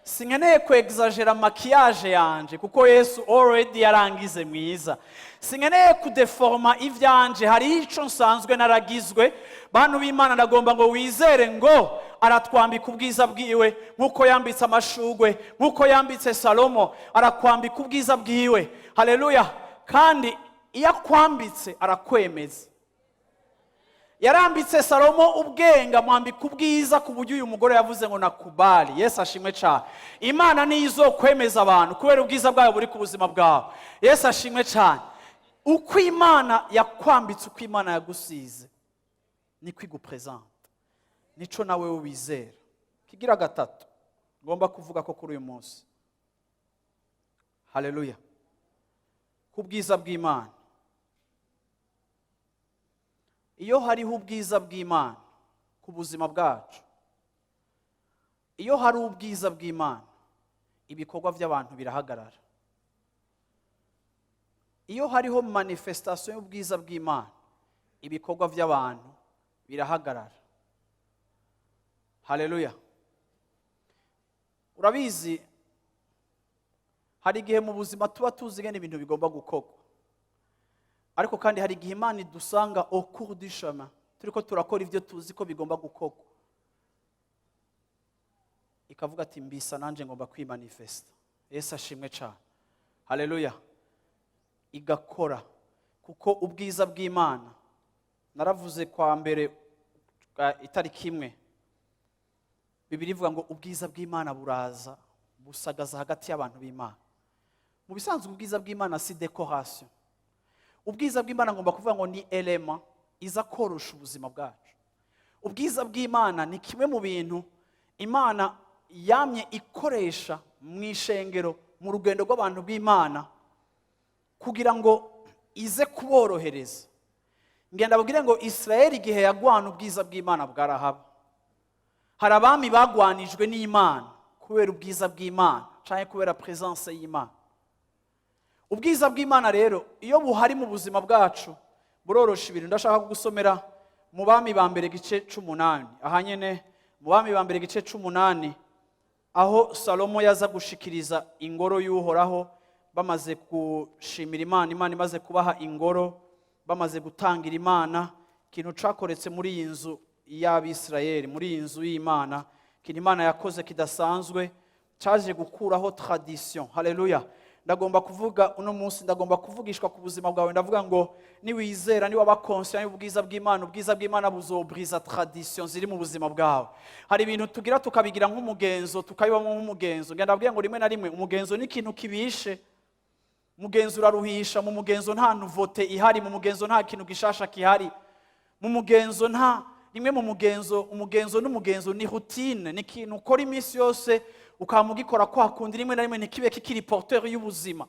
Sinkeneye kwexagera maquillage yanje, kuko Yesu already yarangize mwiza. Sinkeneye kudeforma ivyanje, hari ico nsanzwe naragizwe. Bantu b'Imana, ndagomba ngo wizere ngo aratwambika ubwiza bwiwe, nk'uko yambitse amashugwe, nk'uko yambitse Salomo, arakwambika ubwiza bwiwe. Haleluya! Kandi iyo akwambitse, arakwemeza. Yarambitse Salomo ubwenge, amwambika ubwiza, ku buryo uyu mugore yavuze ngo nakubali. Yesu ashimwe cyane. Imana niyo izokwemeza abantu kubera ubwiza bwayo buri ku buzima bwawe. Yesu ashimwe cyane. Uko Imana yakwambitse, uko Imana yagusize, niko igupresenta, nico nawe wizera. Kigira gatatu ngomba kuvuga ko kuri uyu munsi, haleluya, ku bwiza bw'Imana. Iyo hariho ubwiza bw'Imana ku buzima bwacu, iyo hari ubwiza bw'Imana, ibikorwa by'abantu birahagarara. Iyo hariho manifestation y'ubwiza bw'Imana, ibikorwa by'abantu birahagarara. Haleluya! Urabizi, hari igihe mu buzima tuba tuzi ingene ibintu bigomba gukorwa, ariko kandi hari igihe Imana idusanga au cours du chemin, turiko turakora ibyo tuzi ko bigomba gukorwa, ikavuga ati: "Mbisa nanjye ngomba kwimanifesta." Yesu ashimwe cyane. Haleluya! Igakora, kuko ubwiza bw'Imana, naravuze kwa mbere itariki 1, Bibiliya ivuga ngo ubwiza bw'Imana buraza busagaza hagati y'abantu b'Imana. Mu bisanzwe, ubwiza bw'Imana si décoration. Ubwiza bw'Imana, ngomba kuvuga ngo ni élément iza korosha ubuzima bwacu. Ubwiza bw'Imana ni kimwe mu bintu Imana yamye ikoresha mu ishengero, mu rugendo rw'abantu b'Imana, kugira ngo ize kuborohereza. Ngenda babwire ngo Israel igihe yagwana, ubwiza bw'Imana bwarahaba. Hari abami bagwanijwe n'Imana kubera ubwiza bw'Imana cyangwa kubera présence y'Imana. Ubwiza bw'Imana rero, iyo buhari mu buzima bwacu, burorosha ibintu. Ndashaka kugusomera mu Bami ba Mbere gice 8. Aha nyene mu Bami ba Mbere gice 8, aho Salomo yaza gushikiriza ingoro y'Uhoraho, bamaze gushimira Imana, Imana imaze kubaha ingoro, bamaze gutangira Imana. Ikintu cakoretse muri iyi nzu y'Abisirayeli, muri iyi nzu y'Imana, ikintu Imana yakoze kidasanzwe cyaje gukuraho tradition. Haleluya! Ndagomba kuvuga uno munsi, ndagomba kuvugishwa ku buzima bwawe. Ndavuga ngo niwizera, niwaba conscient y'ubwiza bw'Imana, ubwiza bw'Imana buzobriza tradition ziri mu buzima bwawe. Hari ibintu tugira tukabigira nk'umugenzo, tukabibamo nk'umugenzo. Ngenda ndabwira ngo rimwe na rimwe umugenzo ni ikintu kibishe. Umugenzo uraruhisha. Mu mugenzo nta nouveauté ihari, mu mugenzo nta kintu gishasha gihari, mu mugenzo nta rimwe mu mugenzo. Umugenzo n'umugenzo ni routine, ni ikintu ukora iminsi yose, ukaba ugikora kwa kundi, rimwe na rimwe ntikibe kikiri porteur y'ubuzima.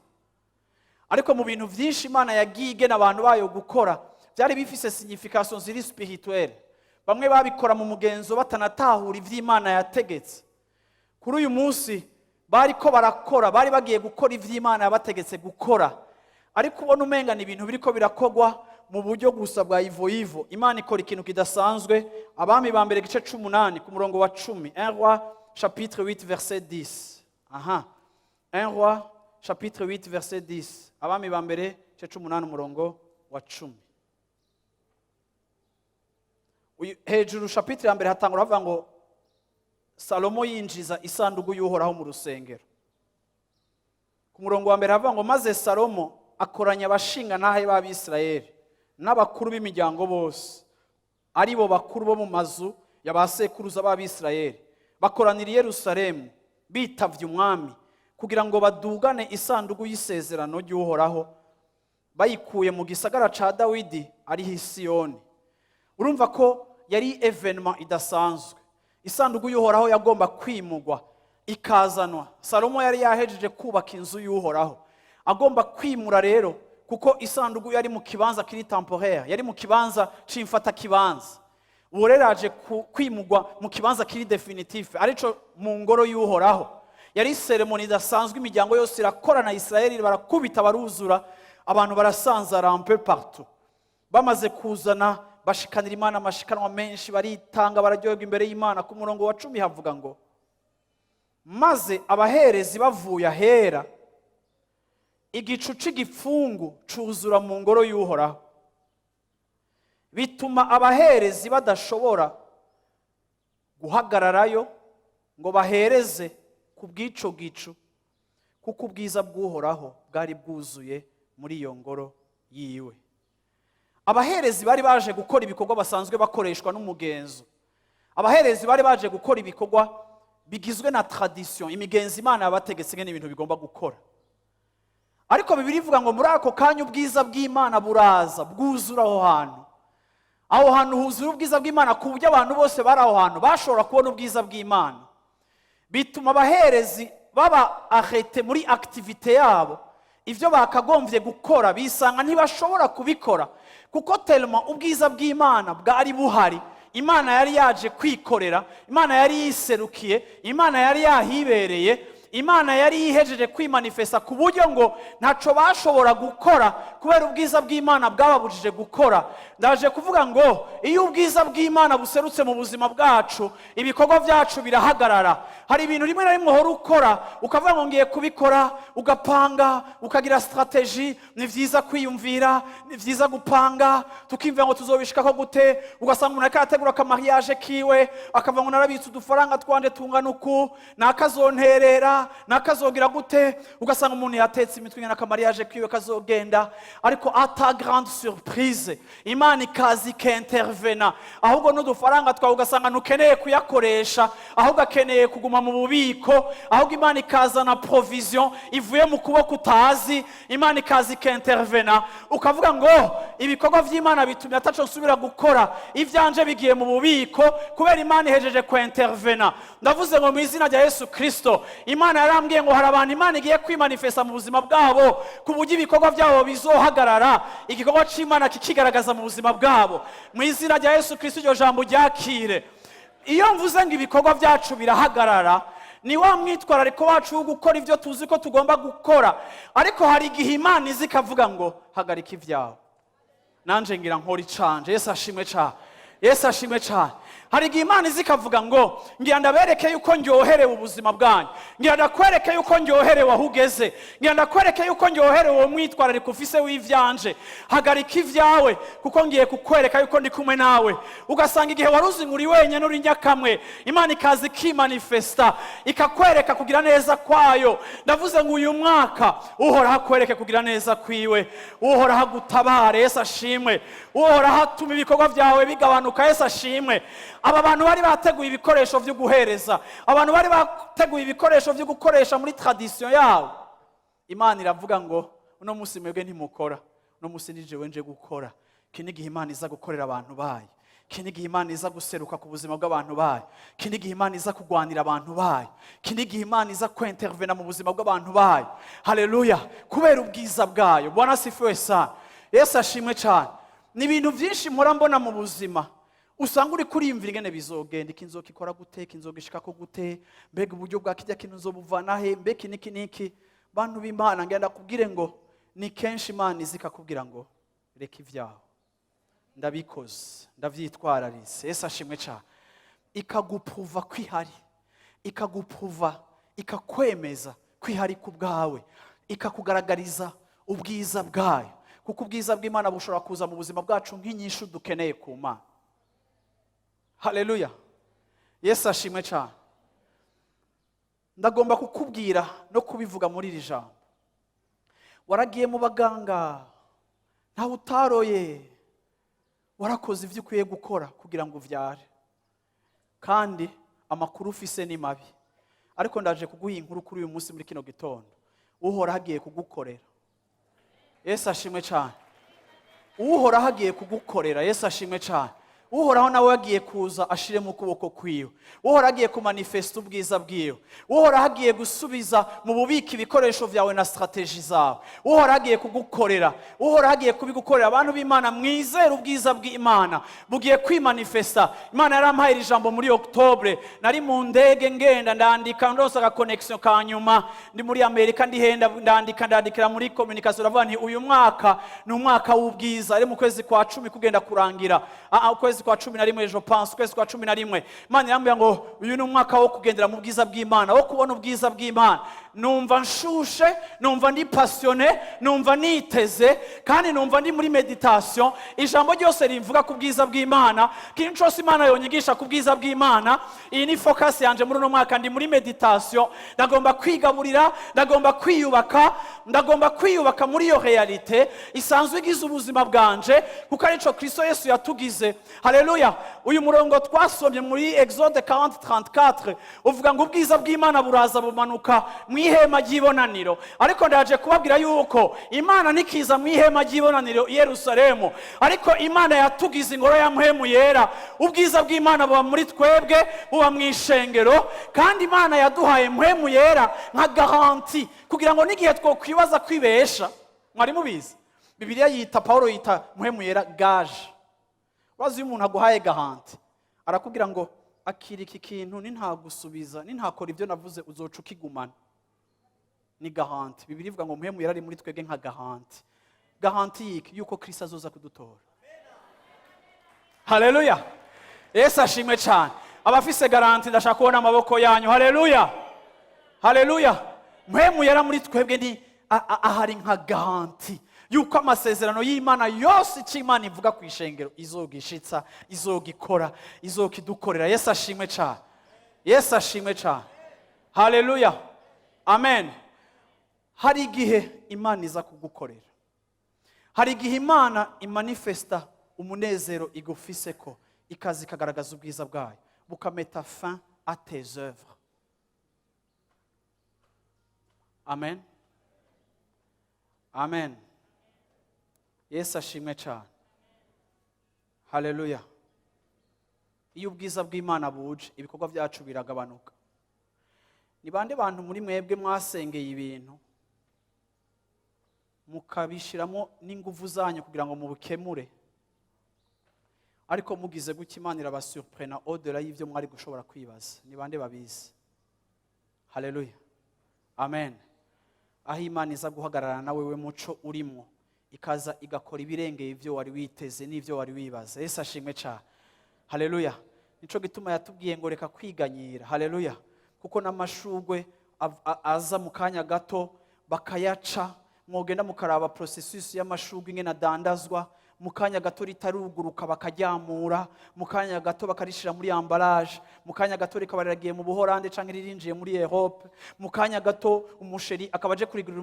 Ariko mu bintu byinshi Imana yagiye igena abantu bayo gukora, byari bifise signification ziri spirituelle. Bamwe babikora mu mugenzo batanatahura ivy'Imana yategetse. Kuri uyu munsi bariko barakora, bari bagiye gukora ivy'Imana yabategetse gukora, ariko ubona umenga ni ibintu biriko birakogwa mu buryo gusa bwa ivoivo. Imana ikora ikintu kidasanzwe. Abami ba Mbere gice 8, ku murongo wa 10. 1 Roi chapitre 8 verset 10. Aha, 1 Roi chapitre 8 verset 10. Abami ba Mbere gice 8, umurongo wa 10. Hejuru chapitre ya mbere hatangura havuga ngo Salomo yinjiza isanduku y'Uhoraho mu rusengero. Ku murongo wa mbere havuga ngo: "Maze Salomo akoranya abashingantahe b'Abisirayeli n'abakuru b'imiryango bose, ari bo bakuru bo mu mazu ya ba sekuruza b'Abisirayeli, bakoranira i Yerusalemu bitavye umwami, kugira ngo badugane isanduku y'isezerano ry'Uhoraho bayikuye mu gisagara ca Dawidi, ariho i Siyoni." Urumva ko yari événement idasanzwe. Isanduku y'Uhoraho yagomba kwimugwa ikazanwa. Salomo yari yahejeje kubaka inzu y'Uhoraho, agomba kwimura rero, kuko isanduku yari mu kibanza kiri temporaire, yari mu kibanza c'imfatakibanza. Ubu rero aje kwimugwa mu kibanza kiri définitif, arico mu ngoro y'Uhoraho. Yari cérémonie idasanzwe. Imiryango yose irakorana, Isirayeli barakubita baruzura, abantu barasanzara un peu partout. Bamaze kuzana, bashikanira Imana amashikanwa menshi, baritanga, bararyoherwa imbere y'Imana. Ku murongo wa 10 havuga ngo: "Maze abaherezi bavuye ahera, igicu c'igipfungu cuzura mu ngoro y'Uhoraho, bituma abaherezi badashobora guhagararayo ngo bahereze ku bw'ico gicu, kuko ubwiza bw'Uhoraho bwari bwuzuye muri iyo ngoro yiwe." Abaherezi bari baje gukora ibikorwa basanzwe bakoreshwa n'umugenzo. Abaherezi bari baje gukora ibikorwa bigizwe na tradition, imigenzo Imana yabategetse ingene ibintu bigomba gukora. Ariko Bibiliya ivuga ngo muri ako kanya ubwiza bw'Imana buraza bwuzura aho hantu. Aho hantu huzura ubwiza bw'Imana ku buryo abantu bose bari aho hantu bashobora kubona ubwiza bw'Imana, bituma abaherezi baba arrêtés muri activité yabo. Ibyo bakagombye gukora bisanga ntibashobora kubikora, kuko tellement ubwiza bw'Imana bwari buhari. Imana yari yaje kwikorera, Imana yari yiserukiye, Imana yari yahibereye, Imana yari yihejeje kwimanifesta, ku buryo ngo ntaco bashobora gukora kubera ubwiza bw'Imana bwababujije gukora. Ndaje kuvuga ngo iyo ubwiza bw'Imana buserutse mu buzima bwacu, ibikorwa byacu birahagarara. Hari ibintu rimwe na rimwe uhora ukora ukavuga ngo ngiye kubikora, ugapanga, ukagira stratégie. Ni byiza kwiyumvira, ni byiza gupanga, tukiyumvira ngo tuzobishikako gute. Ugasanga umuntu ariko arategura akamariage kiwe, akavuga ngo narabitse udufaranga twanje tungana uku, nakazonterera, nakazogira gute. Ugasanga umuntu yatetse imitwe ingana akamariage kiwe kazogenda, ariko à ta grande surprise, Imana ikaza ikintervena, ahubwo n'udufaranga twawe ugasanga ntukeneye kuyakoresha, ahubwo akeneye kuguma mu bubiko. Ahubwo Imana ikazana provision ivuye mu kuboko utazi. Imana ikaza ikintervena, ukavuga ngo ibikorwa by'Imana bitumye ataco nsubira gukora, ivyanje bigiye mu bubiko kubera Imana ihejeje kwintervena. Ndavuze ngo mu izina rya Yesu Kristo, Imana yarambwiye ngo hari abantu Imana igiye kwimanifesta mu buzima bwabo, ku buryo ibikorwa byabo bizohagarara, igikorwa c'Imana kikigaragaza mu buzima bwabo. Mu izina rya Yesu Kristo, iryo jambo ryakire. Iyo mvuze ngo ibikorwa byacu birahagarara, ni wa mwitwarariko wacu wo gukora ibyo tuzi ko tugomba gukora, ariko hari igihe Imana iza ikavuga ngo hagarika ibyawe, nanje ngira nkora icanje. Yesu ashimwe cyane, Yesu ashimwe cyane. Hari igihe Imana iza ikavuga ngo ngira ndabereke yuko ndyoherewe ubuzima bwanyu, ngira ndakwereke yuko ndyoherewe aho ugeze, ngira ndakwereke yuko ndyoherewe uwo mwitwarariko ufise w'ivyanje. Hagarika ibyawe, kuko ngiye kukwereka yuko ndi kumwe nawe. Ugasanga igihe wari uzi ngo uri wenyine, uri nyakamwe, Imana ikaza ikimanifesta, ikakwereka kugira neza kwayo. Ndavuze ngo uyu mwaka Uhoraho akwereke kugira neza kwiwe, Uhoraho agutabare. Yesu ashimwe. Uhoraho atuma ibikorwa byawe bigabanuka. Yesu ashimwe. Aba bantu bari bateguye ibikoresho byo guhereza, abantu bari bateguye ibikoresho byo gukoresha muri tradition yabo, Imana iravuga ngo uno munsi mwebwe ntimukora, uno munsi ni jewe nje gukora. Iki ni igihe Imana iza gukorera abantu bayo. Iki ni igihe Imana iza guseruka ku buzima bw'abantu bayo. Iki ni igihe Imana iza kurwanira abantu bayo. Iki ni igihe Imana iza kwintervena mu buzima bw'abantu bayo. Haleluya, kubera ubwiza bwayo. Bwana asifiwe sana, Yesu ashimwe cyane. Ni ibintu byinshi mpora mbona mu buzima, usanga uri kuriyumvira ingene bizogenda, iki nzoka ikora gute, iki nzoga ishikako gute, mbega uburyo bwa kijya kintu nzobuvana he, mbega iki niki niki. Bantu b'Imana, ngenda kubwire ngo ni kenshi Imana iza ikakubwira ngo reka ibyawe, ndabikoze, ndabyitwararitse. Yesu ashimwe cyane. Ikaguprouva ko ihari, ikaguprouva, ikakwemeza ko ihari ku bwawe, ikakugaragariza ubwiza bwayo, kuko ubwiza bw'Imana bushobora kuza mu buzima bwacu nk'inyishu dukeneye ku Mana. Haleluya, Yesu ashimwe cyane. Ndagomba kukubwira no kubivuga muri iri jambo: waragiye mu baganga, ntawe utaroye, warakoze ibyo ukwiye gukora kugira ngo ubyare, kandi amakuru ufise ni mabi. Ariko ndaje kuguha inkuru kuri uyu munsi, muri kino gitondo: Uhoraho agiye kugukorera. Yesu ashimwe cyane. Uhoraho agiye kugukorera. Yesu ashimwe cyane. Uhoraho nawe agiye kuza ashiremo ukuboko kwiwe. Uhoraho agiye kumanifesta ubwiza bwiwe. Uhoraho agiye gusubiza mu bubiko ibikoresho byawe na stratégie zawe. Uhoraho agiye kugukorera, Uhoraho agiye kubigukorera. Abantu b'Imana, mwizere ubwiza bw'Imana bugiye kwimanifesta. Imana yarampaye iri jambo muri octobre, nari mu ndege ngenda, ndandika, ndose agaconnexion ka nyuma, ndi muri Amerika, ndihenda ndandika, ndandikira muri communication, ndavuga nti uyu mwaka ni umwaka w'ubwiza. Ari mu kwezi kwa 10 kugenda kurangira, ukwezi kwa 11, je pense, ukwezi kwa 11. Imana irambwira ngo uyu ni umwaka wo kugendera mu bwiza bw'Imana, wo kubona ubwiza bw'Imana. Numva nshushe, numva ndi passionné, numva niteze, kandi numva ndi muri méditation. Ijambo ryose rivuga ku bwiza bw'Imana, ikintu cyose Imana yonyigisha ku bwiza bw'Imana, iyi ni focus yanje muri uno mwaka. Ndi muri méditation, ndagomba kwigaburira, ndagomba kwiyubaka, ndagomba kwiyubaka muri iyo réalité isanzwe igize ubuzima bwanje, kuko arico Kristo Yesu yatugize. Haleluya. Uyu murongo twasomye muri Exode 40:34 uvuga ngo ubwiza bw'Imana buraza bumanuka mu Ihema ry'ibonaniro. Ariko ndaje kubabwira yuko Imana nikiza mu ihema ry'ibonaniro i Yerusalemu, ariko Imana yatugize ingoro ya Mpwemu Yera. Ubwiza bw'Imana buba muri twebwe, buba mu ishengero. Kandi Imana yaduhaye Mpwemu Yera nka garantie, kugira ngo n'igihe twokwibaza kwibesha. Mwari mubizi? Bibiliya yita, Paulo yita Mpwemu Yera gage. Urazi, iyo umuntu aguhaye garantie, arakubwira ngo: "Akira iki kintu, nintagusubiza, nintakora ibyo navuze, uzoca ukigumana." Ni garantie. Bibiliya ivuga ngo Mpwemu Yera ari muri twebwe nka garantie. Garantie yiki? Yuko Kristo azoza kudutora. Haleluya, Yesu ashimwe cyane. Abafise garantie, ndashaka kubona amaboko yanyu. Haleluya, haleluya. Mpwemu Yera muri twebwe ni ahari nka garantie yuko amasezerano y'Imana yose, icyo Imana ivuga ku ishengero, izogishitsa, izogikora, izokidukorera. Yesu ashimwe cyane, Yesu ashimwe cyane. Haleluya, amen. Hari igihe Imana iza kugukorera, hari igihe Imana imanifesta umunezero igufise, ko ikaza ikagaragaza ubwiza bwayo, bukameta fin à tes œuvres. Amen, amen. Yesu ashimwe cyane. Haleluya. Iyo ubwiza bw'Imana buje, ibikorwa byacu biragabanuka. Ni bande bantu muri mwebwe mwasengeye ibintu, mukabishyiramo n'ingufu zanyu kugira ngo mubikemure, ariko mugize gutya Imana irabasurprena au-delà y'ibyo mwari gushobora kwibaza? Ni bande babizi? Haleluya, amen. Aho Imana iza guhagararana na wewe muco urimo, ikaza igakora ibirengeye ibyo wari witeze n'ibyo wari wibaza. Yesu ashimwe cyane. Haleluya. Nico gituma yatubwiye ngo reka kwiganyira. Haleluya. Kuko n'amashugwe aza mu kanya gato bakayaca. Mwogenda mukaraba processus y'amashugwe ingene adandazwa: mu kanya gato ritaruguruka bakaryamura, mu kanya gato bakarishira muri emballage, mu kanya gato rikaba riragiye mu Buhorande canke ririnjiye muri Europe, mu kanya gato umuchéri akaba aje kurigurira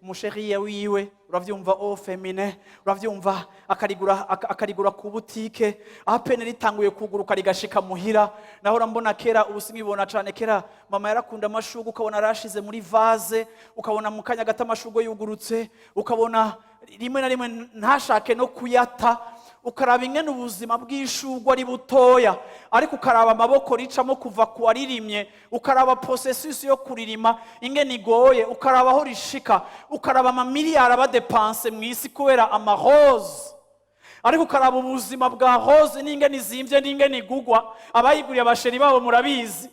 umuchérie wiwe, uravyumva, au féminin, uravyumva, akarigura akarigura ku butike, à peine ritanguye kuguruka rigashika muhira. Nahora mbona kera, ubu sinkibona cane, kera mama yarakunda amashugwe, ukabona arashize muri vase, ukabona mu kanya gato amashugwe yugurutse, ukabona rimwe na rimwe ntashake no kuyata. Ukaraba ingene ubuzima bw'ishugwe ari butoya, ariko ukaraba amaboko ricamo kuva ku waririmye, ukaraba processus yo kuririma ingene igoye, ukaraba aho rishika, ukaraba amamiliyari aba dépensé mu isi kubera amarose, ariko ukaraba ubuzima bwa rose n'ingene izimvye n'ingene igugwa. Abayiguriye abachéri babo murabizi.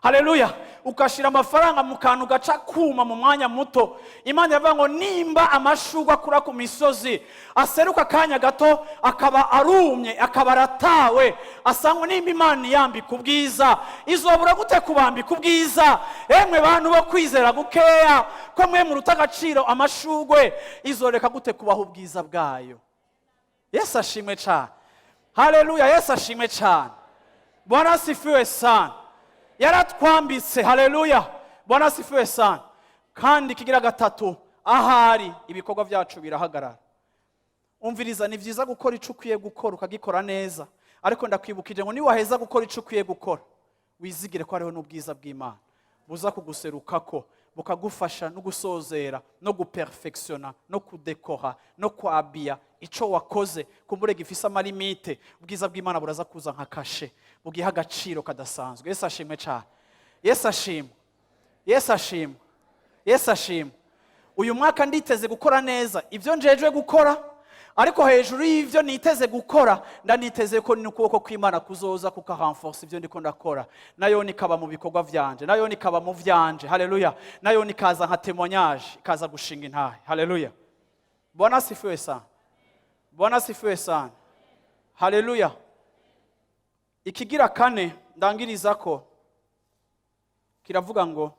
Haleluya. Ukashira amafaranga mu kantu gaca kuma mu mwanya muto. Imana iravuga ngo nimba amashugwe akura ku misozi, aseruka akanya gato akaba arumye, akaba aratawe, asangwa, nimba Imana iyambika ubwiza, izobura gute kubambika ubwiza, emwe bantu bo kwizera gukeya? Ko mwe muruta agaciro amashugwe, izoreka gute kubaha ubwiza bwayo? Yesu ashimwe cyane. Haleluya, Yesu ashimwe cyane. Bwana asifiwe sana. Yaratwambitse. Haleluya, Bwana asifiwe sana. Kandi kigira gatatu, ahari ibikorwa byacu birahagarara. Umviriza, ni byiza gukora icyo ukwiye gukora ukagikora neza, ariko ndakwibukije ngo niwaheza gukora icyo ukwiye gukora, wizigire ko hariho n'ubwiza bw'Imana buza kuguserukako, bukagufasha no gusozera, no guperfectiona, no kudekora, no kwabiya icyo wakoze. Kumbure gifise amalimite, ubwiza bw'Imana buraza kuza nka cachet, bugiha agaciro kadasanzwe. Yesu ashimwe cyane. Yesu ashimwe, Yesu ashimwe, Yesu ashimwe. Uyu mwaka nditeze gukora neza ibyo njejwe gukora, ariko hejuru y'ibyo niteze gukora, ndaniteze ko n'ukuboko kw'Imana kuzoza kukarenforce ibyo ndiko ndakora, nayo nikaba mu bikorwa vyanje, nayo nikaba mu vyanje. Haleluya. Nayo nikaza nka témoignage, ikaza gushinga intahe. Haleluya, Bwana asifiwe sana, Bwana asifiwe sana. Haleluya. Ikigira kane ndangiriza ko kiravuga ngo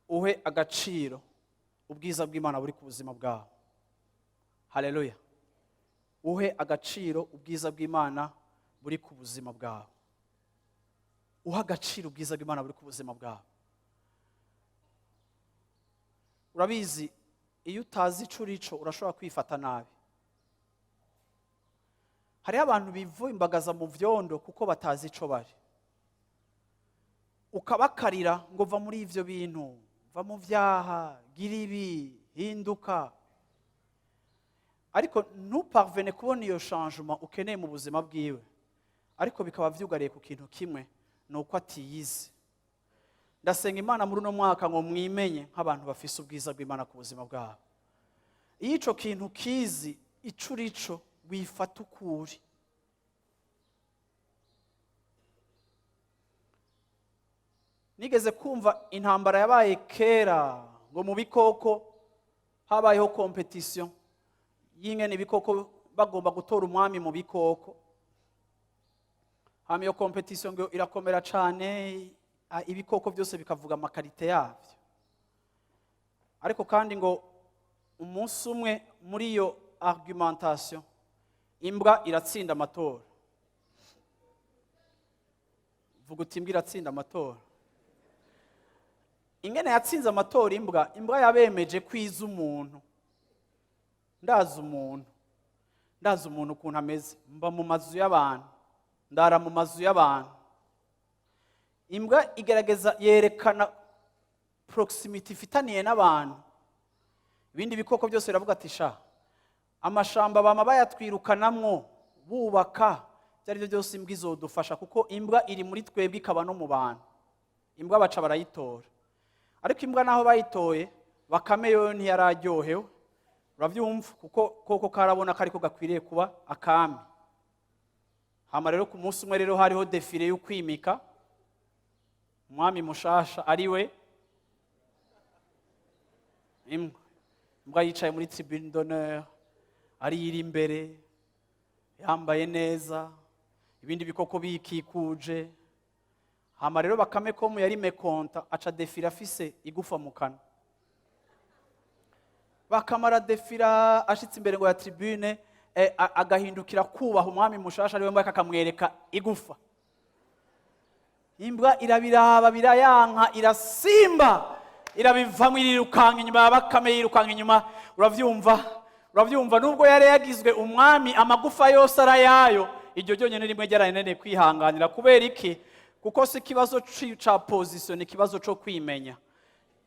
uhe agaciro ubwiza bw'Imana buri ku buzima bwawe. Haleluya. Uhe agaciro ubwiza bw'Imana buri ku buzima bwawe. Uhe agaciro ubwiza bw'Imana buri ku buzima bwawe. Urabizi, iyo utazi ico urico, urashobora kwifata nabi. Hariho abantu bivumbagaza mu vyondo kuko batazi ico bari. Ukabakarira ngo va muri ivyo bintu, va mu vyaha, gira ibi, hinduka, ariko ntuparvene kubona iyo changement ukeneye mu buzima bwiwe. Ariko bikaba vyugariye ku kintu kimwe, ni uko atiyizi. Ndasenga Imana muri uno mwaka ngo mwimenye nk'abantu bafise ubwiza bw'Imana ku buzima bwabo. Iyo ico kintu kizi ico urico, wifata ukuri. Nigeze kumva intambara yabaye kera ngo mu bikoko habayeho compétition y'ingene ibikoko bagomba gutora umwami mu bikoko. Hama iyo compétition ngo irakomera cane, ibikoko byose bikavuga ama qualités yabyo. Ariko kandi ngo umunsi umwe muri iyo argumentation imbwa iratsinda amatora. Vuga uti: "Imbwa iratsinda amatora." Ingene yatsinze amatora imbwa, imbwa yabemeje kwiza umuntu. Ndazi umuntu, ndazi umuntu ukuntu ameze, mba mu mazu y'abantu, ndara mu mazu y'abantu. Imbwa igerageza yerekana proximité ifitaniye n'abantu. Ibindi bikoko byose biravuga ati: "Sha, amashamba bama bayatwirukanamwo bubaka, ibyo ari byo byose imbwa izodufasha, kuko imbwa iri muri twebwe ikaba no mu bantu." Imbwa baca barayitora. Ariko imbwa naho bayitoye, Bakame yoyo ntiyararyohewe, urabyumva, kuko koko karabona ko ariko gakwiriye kuba akami. Hama rero ku munsi umwe rero hariho défilé yo kwimika umwami mushasha, ari we imbwa. Imbwa yicaye muri tribune d'honneur, ari iri imbere, yambaye neza, ibindi bikoko bikikuje. Hama rero Bakame ko yari mécontent, aca défila afise igufa mu kanwa. Bakamara défila, ashitse imbere ngo ya tribune, agahindukira kubaha umwami mushasha ariwe mbwa, akamwereka igufa. Imbwa irabiraba, birayanka, irasimba, irabivamo, irirukanka inyuma ya Bakame, yirukanka inyuma, uravyumva, uravyumva. Nubwo yari yagizwe umwami, amagufa yose arayayo, iryo ryonyine rimwe ryarananiye kwihanganira. Kubera iki? Kuko si ikibazo ca position, ni ikibazo co kwimenya.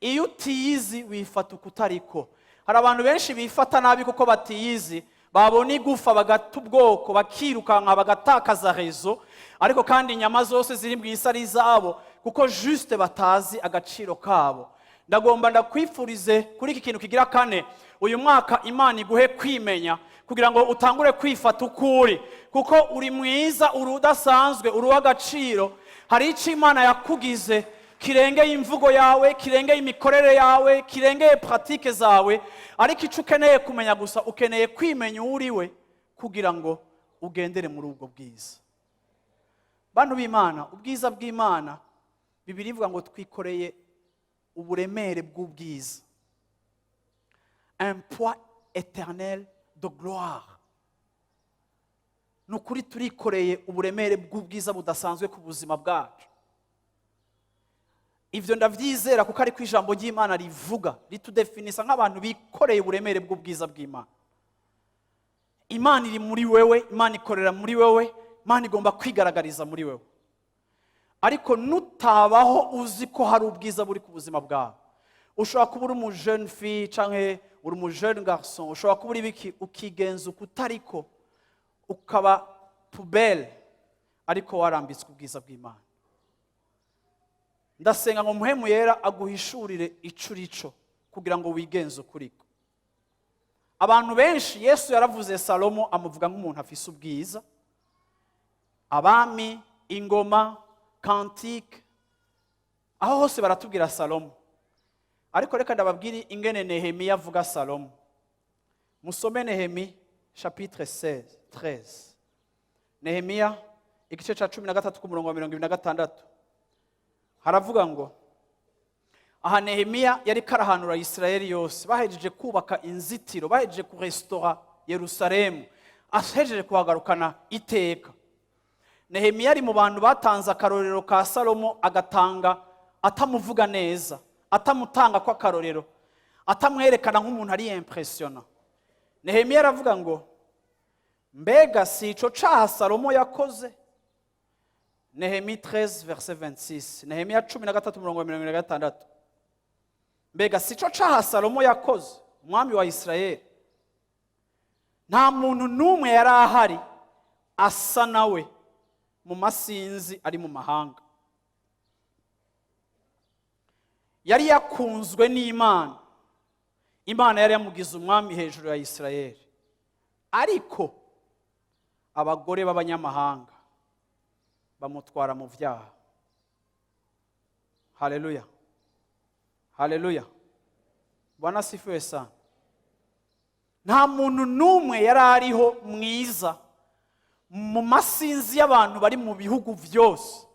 Iyo utiyizi wifata uko utariko. Hari abantu benshi bifata nabi kuko batiyizi. Babona igufa bagata ubwoko, bakirukanka, bagatakaza raison. Ariko kandi inyama zose ziri mu isi ari izabo, kuko juste batazi agaciro kabo. Ndagomba ndakwifurize kuri iki kintu kigira kane: uyu mwaka Imana iguhe kwimenya kugira ngo utangure kwifata ukuri, kuko uri mwiza, uri udasanzwe, uri uw'agaciro. Hari icyo Imana yakugize kirengeye imvugo yawe, kirengeye imikorere yawe, kirengeye pratiques zawe. Ariko icyo ukeneye kumenya gusa, ukeneye kwimenya uwo uri we kugira ngo ugendere muri ubwo bwiza. Bantu b'Imana, ubwiza bw'Imana, Bibiliya ivuga ngo twikoreye uburemere bw'ubwiza, un poids éternel de gloire. Ni ukuri, turikoreye uburemere bw'ubwiza budasanzwe ku buzima bwacu. Ibyo ndabyizera kuko ariko ijambo ry'Imana rivuga, ritudefinisa nk'abantu bikoreye uburemere bw'ubwiza bw'Imana. Imana iri muri wewe, Imana ikorera muri wewe, Imana igomba kwigaragariza muri wewe. Ariko nutabaho uzi ko hari ubwiza buri ku buzima bwawe, ushobora kuba uri umu jeune fille cyangwa uri umu jeune garçon, ushobora kuba uri biki, ukigenza uko utariko, ukaba poubelle, ariko warambitswe ubwiza bw'Imana. Ndasenga ngo Muhemu Yera aguhishurire ico urico kugira ngo wigenze ukuriko. Abantu benshi, Yesu yaravuze Salomo, amuvuga nk'umuntu afise ubwiza. Abami, ingoma, cantique, aho hose baratubwira Salomo. Ariko reka ndababwire ingene Nehemiya avuga Salomo. Musome Nehemi chapitre 16, 13, Nehemiya igice cya 13 ku murongo wa 26. Haravuga ngo, aha Nehemiya yari karahanura Isirayeli yose, bahejeje kubaka inzitiro, bahejeje kuresitora Yerusalemu, ahejeje kuhagarukana iteka. Nehemiya ari mu bantu batanze akarorero ka Salomo, agatanga atamuvuga neza, atamutanga ko akarorero, atamwerekana nk'umuntu ari impressionnant. Nehemiya aravuga ngo: "Mbega si ico caha Salomo yakoze?" Néhémie 13 verset 26, Nehemiya 13 umurongo wa 26. Mbega sico caha Salomo yakoze, umwami wa Isirayeli? Nta muntu n'umwe yari ahari asa nawe mu masinzi ari mu mahanga. Yari yakunzwe n'Imana, Imana yari yamugize umwami hejuru ya Isirayeli, ariko abagore b'abanyamahanga bamutwara mu byaha. Haleluya, haleluya! Bwana asifiwe sana. Nta muntu n'umwe yari ariho mwiza mu masinzi y'abantu bari mu bihugu byose.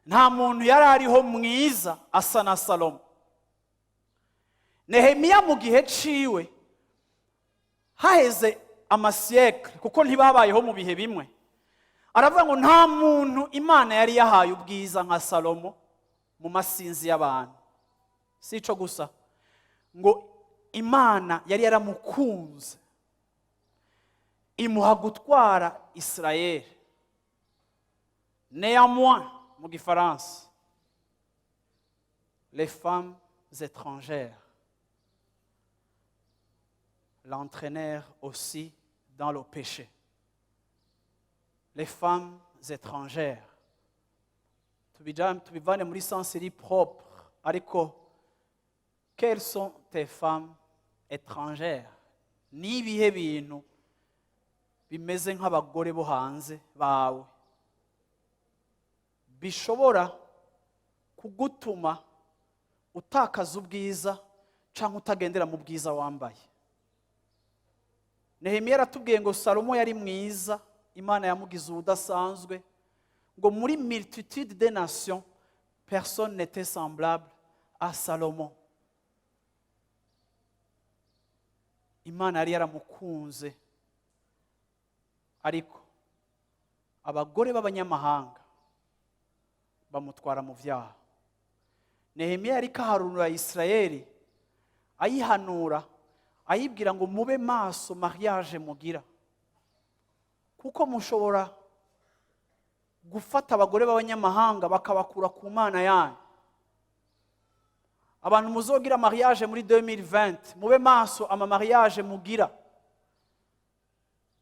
Nta muntu yari ariho mwiza asa na Salomo. Nehemiya mu gihe ciwe, haheze ama siècles, kuko ntibabayeho mu bihe bimwe, aravuga ngo nta muntu Imana yari yahaye ubwiza nka Salomo mu masinzi y'abantu. Si ico gusa, ngo Imana yari yaramukunze, imuha gutwara Isirayeli. Néanmoins, mu gifaransa, les femmes étrangères l'entraînèrent aussi dans le péché. Les femmes étrangères, tubivane muri sens iri propre, ariko quelles sont tes femmes étrangères? Ni ibihe bintu bimeze nk'abagore bo hanze bawe bishobora kugutuma utakaza ubwiza cyangwa utagendera mu bwiza wambaye? Nehemiya aratubwiye ngo Salomo yari mwiza, Imana yamugize ubudasanzwe, ngo muri multitude des nations, personne n'était semblable à Salomon. Imana yari yaramukunze, ariko abagore b'abanyamahanga bamutwara mu byaha. Nehemiya yari kaharunura Isirayeli, ayihanura, ayibwira ngo mube maso mariage mugira, kuko mushobora gufata abagore b'abanyamahanga bakabakura ku Mana yanyu. Abantu muzogira mariage muri 2020, mube maso ama mariage mugira,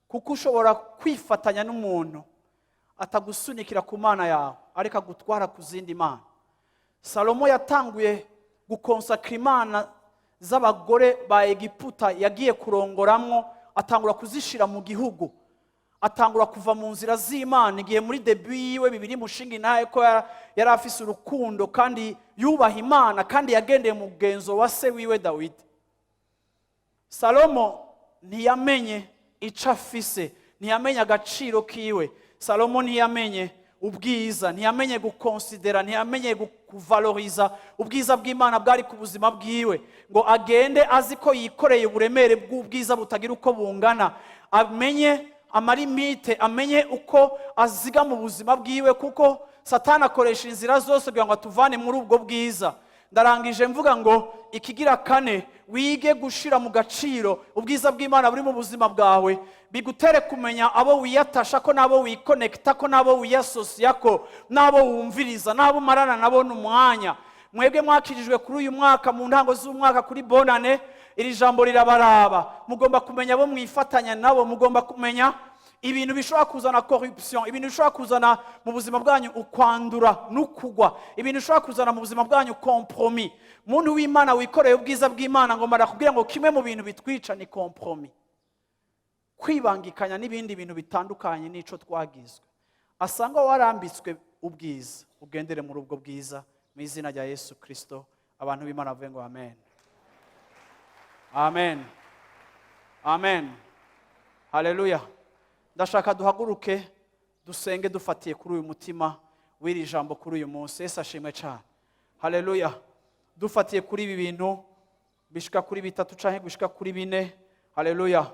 kuko ushobora kwifatanya n'umuntu atagusunikira ku Mana yawe, ariko agutwara ku zindi mana. Salomo yatanguye gukonsakira imana z'abagore ba Egiputa yagiye kurongoramwo, atangura kuzishira mu gihugu, atangura kuva mu nzira z'Imana. Igihe muri début yiwe, bibiri mushinga intahe ko yari afise urukundo kandi yubaha Imana kandi yagendeye mu mugenzo wa se wiwe Dawidi. Salomo ntiyamenye ico afise, ntiyamenye agaciro kiwe. Salomo ntiyamenye ubwiza, ntiyamenye gukonsidera, ntiyamenye kuvaloriza ubwiza bw'Imana bwari ku buzima bwiwe, ngo agende azi ko yikoreye uburemere bw'ubwiza butagira uko bungana, amenye ama limites, amenye uko aziga mu buzima bwiwe, kuko Satani akoresha inzira zose kugira ngo atuvane muri ubwo bwiza. Ndarangije mvuga ngo ikigira kane, wige gushira mu gaciro ubwiza bw'Imana buri mu buzima bwawe, bigutere kumenya abo wiyatasha ko, n'abo wikonekita ko, n'abo wiyasosiya ko, n'abo wumviriza, n'abo umarana nabo n'umwanya. Mwebwe mwakirijwe kuri uyu mwaka, mu ntango z'umwaka, kuri bonane, iri jambo rirabaraba. Mugomba kumenya abo mwifatanya nabo, mugomba kumenya ibintu bishobora kuzana corruption, ibintu bishobora kuzana mu buzima bwanyu ukwandura n'ukugwa, ibintu bishobora kuzana mu buzima bwanyu compromis. Muntu w'Imana wikoreye ubwiza bw'Imana, ngo marakubwira ngo kimwe mu bintu bitwica ni compromis, kwibangikanya n'ibindi bintu bitandukanye n'ico twagizwe. Asanga warambitswe ubwiza, ugendere muri ubwo bwiza mu izina rya Yesu Kristo. Abantu b'Imana bavuge ngo amen, amen, amen. Haleluya! Ndashaka duhaguruke dusenge dufatiye kuri uyu mutima w'iri jambo kuri uyu munsi. Yesu ashimwe cyane. Haleluya! Dufatiye kuri ibi bintu bishika kuri bitatu canke gushika kuri bine. Haleluya!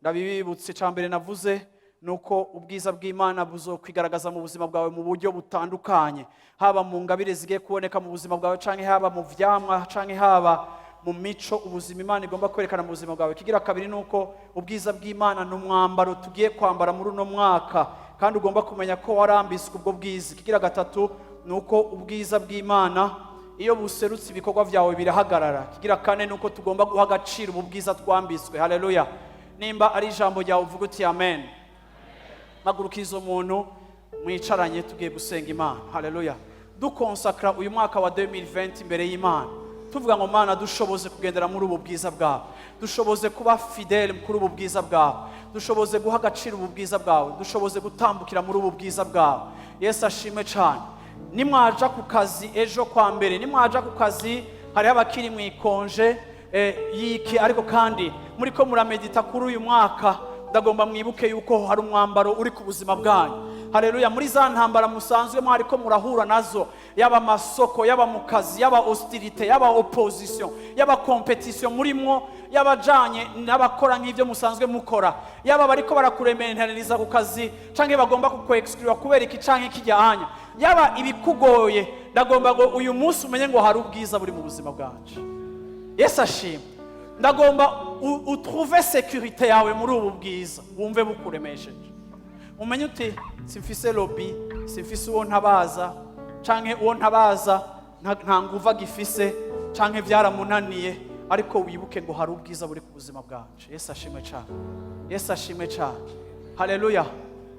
Ndabibibutse, icya mbere navuze ni uko ubwiza bw'Imana buzokwigaragaza mu buzima bwawe mu buryo butandukanye, haba mu ngabire zigiye kuboneka mu buzima bwawe, canke haba mu vyamwa, canke haba mu mico, ubuzima Imana igomba kwerekana mu buzima bwawe. Kigira kabiri ni uko ubwiza bw'Imana ni umwambaro tugiye kwambara muri uno mwaka, kandi Kandi ugomba kumenya ko warambitswe ubwo bwiza. Ikigira gatatu ni uko ubwiza bw'Imana iyo buserutse, ibikorwa byawe birahagarara. Ikigira kane ni uko tugomba guha agaciro ubu bwiza twambitswe. Haleluya! Nimba ari ijambo ryawe, uvuga uti amen. Hagurukiza umuntu mwicaranye, tugiye gusenga Imana. Haleluya! Dukonsakara uyu mwaka wa 2020 imbere y'Imana, tuvuga ngo: "Mana, dushoboze kugendera muri ubu bwiza bwawe, dushoboze kuba fidèle kuri ubu bwiza bwawe, dushoboze guha agaciro ubu bwiza bwawe, dushoboze gutambukira muri ubu bwiza bwawe." Yesu ashimwe cyane. Nimwaja ku kazi ejo kwa mbere, nimwaja ku kazi, hariho abakiri mu ikonje yiki, ariko kandi muri ko muramedita kuri uyu mwaka, ndagomba mwibuke yuko hari umwambaro uri ku buzima bwanyu. Haleluya! Muri za ntambara musanzwe mwariko murahura nazo, yaba amasoko, yaba mu kazi, yaba hostilité, yaba opposition, yaba compétition murimwo, y'abajanye n'abakora nk'ibyo musanzwe mukora, yaba bariko barakuremerereza ku kazi canke bagomba kukwexclure kubera iki canke kijyanya, yaba ibikugoye, ndagomba ngo uyu munsi umenye ngo hari ubwiza buri mu buzima bwanje. Yesu ashima. Ndagomba utrouve sécurité yawe muri ubu bwiza, wumve bukuremesheje, umenye uti: "Simfise lobby, simfise uwo ntabaza, canke uwo ntabaza nta nguvu agifise, canke byaramunaniye." Ariko wibuke ngo hari ubwiza buri ku buzima bwanje. Yesu ashimwe cyane. Yesu ashimwe cyane. Haleluya,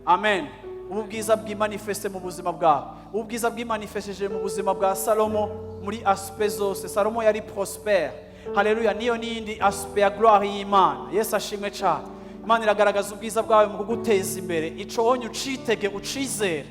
amen. Ubu bwiza bwimanifeste mu buzima bwawe. Ubu bwiza bwimanifesheje mu buzima bwa Salomo muri aspects zose. Salomo yari prospère. Haleluya! Niyo n'iyindi aspect ya gloire y'Imana. Yesu ashimwe cyane. Imana iragaragaza ubwiza bwawe mu kuguteza imbere. Ico wonye ucitege, ucizere,